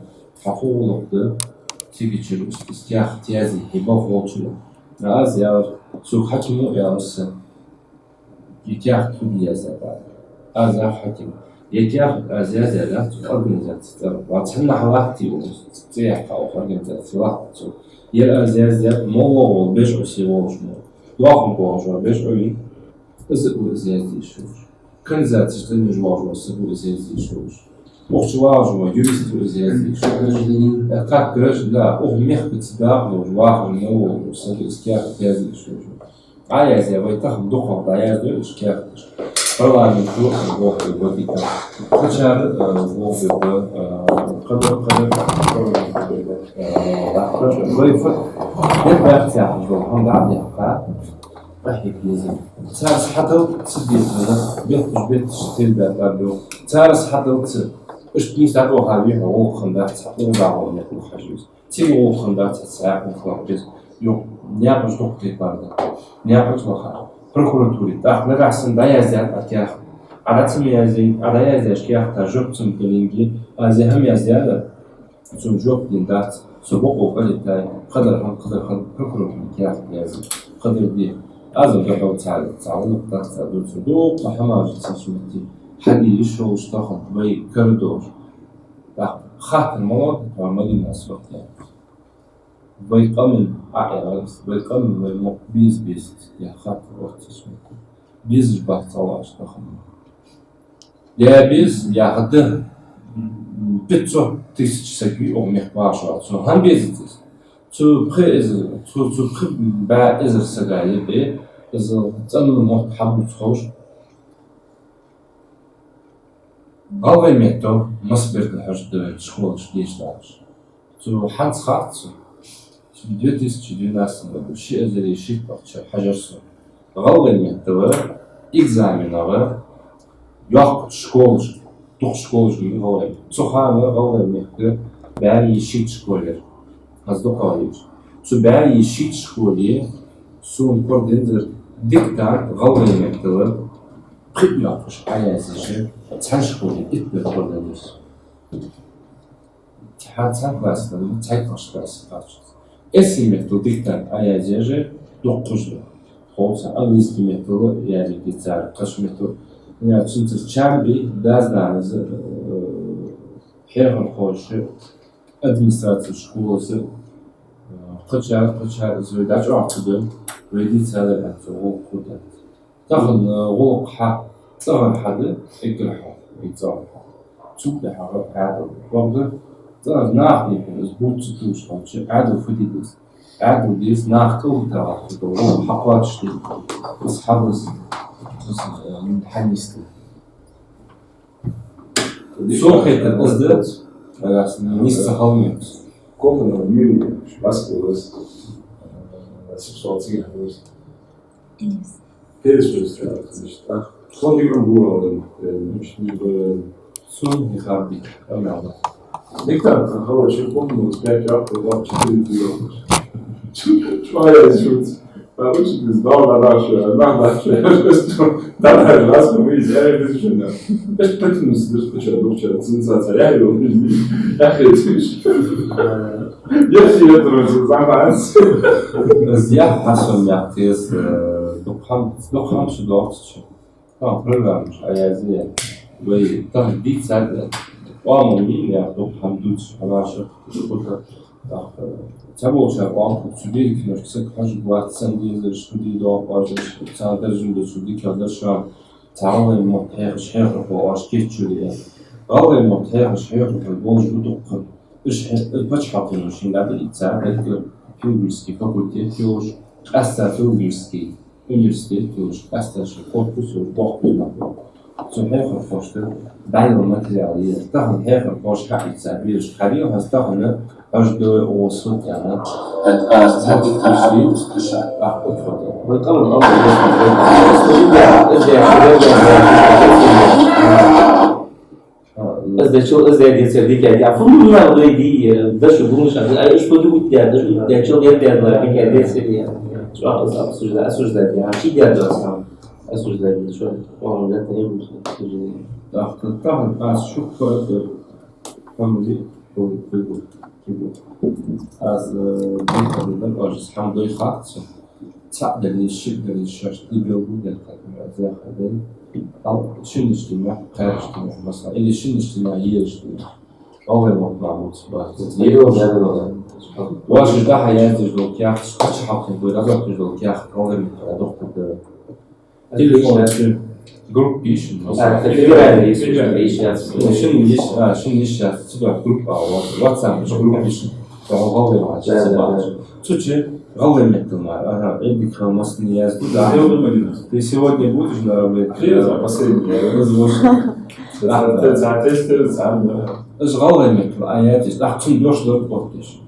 Хьа хӀу гӀулакх да, цига чура устаз каьхат язъе, хье балха волча. Аз яр, сога хьаким ва аьлар са, е каьхат хӀу де яздаьд. Аз яхар хьатим. Е каьхат аз яздаьдац цу организаци цӀерагӀа. Ва цхьаннахьа латтий укхаза, цӀи яьккха укх организаци латт цо. Ер аз яздаьд, моллагӀа вола бежӀо се волаш мо. Дохам бохаш вола бежӀо вий. Из а ва из язде йиш йолаш. Канализацеш тӀа ниж воагӀаш вола саг ва из язде йиш йолаш. Укх чу вагӀаш вола юрист ва из язде йиш йолаш. Гражданин. Э, как гражданин, да, укх мехка цу дакъа долаш, вахар ма вола саг из каьхат язде йиш йолаш. ДӀаязъяь, вай тахан дукхагӀа дӀаяздой уж каьхаташ. Парламенто гӀолла бе ба дика. Кхычар, э, гӀолла бе ба, э, кхы дар, кхы дар, э, вай фу-, дер баьхцахьаш дола хӀама дӀа а бехка, къахьега деза. Царца хьадал ца деза, бетташ, бетташ тел баьтта бу. Царца хьадал ца. Иштта нийса дӀатӀавахавий хьо, гӀулакх хиннадац, цхьа укхаза гӀолла мехка хьажа веза. Цига гӀулакх хиннадац, цхьа цхьаькха мехка ваха веза. Йо, наькъаш дукха тайпара да. Наькъаш ваха. Прокуратуре. ТӀаккха нагахьа санна дӀаяздеш а каьхат. Ӏа дӀа ца ма яздий, Ӏа дӀаяздеш каьхата жоп ца ма далинге, аз ер хӀама яздаьд, цунна жоп денна дац, со бокъо кӀалеттай, кхыдар хӀама, кхыдар хӀама, прокуратуре каьхат язде, кхыдар де. Аз а духьал цхьа, цхьа гӀулакх дац, цхьа дувцар. Дукха хӀамаш ца суннати. Хьаде йиш йолаш тахан вай кара долаш. ТӀаккха хаттар ма лоархӀ тхо Мадинас вахтехь. Вай къаман, а, э, вай къаман, вай мохк беза, безац, яха хаттар отташ ма. Безаш бац цхьа ваш тахан. Я беза, я хӀаьта, м, пятьсот тысяч саг вий укх мехка вагӀаш вац. Цу хӀана безац из? Цу пхи эзар, цу, цу пхи бӀаь эзар сага е бе, из цӀена мотт хьабувца ховш. ГӀалгӀай метта масса бер да хьожаргда школаш дешдалаш. Цу хӀанз хац сона. Цу две тысячи двенадцатом году, ши эзари шийтта бахча хьажар со. ГӀалгӀай меттала экзаменагӀа йоккхача школашка, дукха школаш гина гӀалгӀай метта. Цу хана гӀалгӀай мехка бӀаь шийтта школа яр. Аз дукха гӀалгӀай. Цу бӀаь шийтта школе сона корадаьннзар диктант гӀалгӀай меттала пхиъ йоаккхаш Ӏоязъеш, цхьан школе итт бер корадаьннзар сона. Цхьа, цхьан классе, цхьайттлагӀча классе кхаччалца. Эрсий меттала диктант Ӏоязъеш дукха хӀама да. Ховца английский меттала язъе дезар, кхыча меттала. Цунцара чам бий, дас-нанас, э, хьехархоша, администраци школас, э, кхычар, кхычар из вай дӀачӀоагӀа ца дой, вай дийцадар аьнна цо гӀулакх хургдац. Тахан, э, гӀулакх хьа цӀагӀара хьада, эггара хьалха, вай цӀагӀара хьа. Цул тӀехьагӀа Ӏаьдал. Бакъда, цӀагӀара нах дийхкина, из бувца ца тувш хилча, Ӏаьдал фу де деза? Ӏаьдал деза, нах кӀалхарваккха дола гӀулакх хьакхоачашде. Из хьабаза, из, э, хьанийсде. Сона хетар из да, нагахьа санна нийсса хила меца. Коканова Юлия, Москва, э, сексуал циган хӀуз. Перестройство, значит, а? Сон диграм бурал, э, значит, не б-, сон не хабди, а надо. Диктант, короче, помню, вот пять раз, вот четыре дела. Чё, чё я здесь? Короче, ты сдал на нашу, на нашу. Да, да, раз мы взяли без жена. Это потом, слышь, ты чё, ну чё, сенсация, я его, я хочу. Я все это занимаюсь. Из яхар хьасомаяккха деза, э, дукха хӀама, дукха хӀама шу доагӀаш чу. Тахан программаш Ӏоязъе. Вай тахан дийцад, оамал мин я дукха хӀама дувцаш хьамаша. ТӀаккха, э, цхьаболчар оамал, цу беркиношка саг хьожаргвац, сенна дезараш, фу де доагӀа оаш, царна даржам бе цу дикагӀа даршам, цхьа гӀалгӀай мотт хьехаш хьехархо оаш кийчъяьй. ГӀалгӀай мотт хьехаш хьехархой болаш ба дукха. Уж хье-, уж паччахьалкхено шийна дӀадихьа ца, деррига филологически факультет йолаш, къаьстта филологически университет йолаш, къаьстта ши корпус йолаш, боккхий нах ба. Цу хьехархошта дӀаяла материал я. Тахан хьехархоша хьаийца бераш хьаде, хӀанз тахан хьожаргда вай укхаза сутка яна. Ах, укхаза. Вай къаман, къаман, Из дечул, из децер дикагӀа. Я фунна дой ди, дашу гумша, ай, уж фу дут я, дашу дечул дер дер ла дикагӀа децер я. Чё, аз обсуждать, осуждать я, чи дер да сам. Осуждать я, чё, он это не будет. Так, так, так, а шуккар, помни, аз, э, дикагӀа да, аз хӀама дой хатцу. Цхьаъ дале, шиъ дале, шоашта дибел бу дер хатам, аз яхар да. Ал шиннаш дина, кхаьраш дина, масала, или шиннаш дина, езаш дина. ГӀалгӀай мотт ма бувца, бац. Йо, да, да, да. Ваша дӀа-хьа яздеш дола каьхаташ, кхыча хьалхе вай разойташ дола каьхат гӀалгӀай меттала дохкур да. Телефон чу группа йиш, масала. А, это федеральный ресурс, ресурс. Ну, шин йиш, а, шин йиш яц, цигахь группа, а, вот, WhatsApp чу группа йиш. ГӀалгӀай меттала. Да, да, да. Цу чу гӀалгӀай меттала мара, ага, эдик хьал массане язду, да. Ты сегодня будешь на работе? Последний. Возможно. Из гӀалгӀай меттала а яздеш, тӀаккха цун дош дар оттадеш.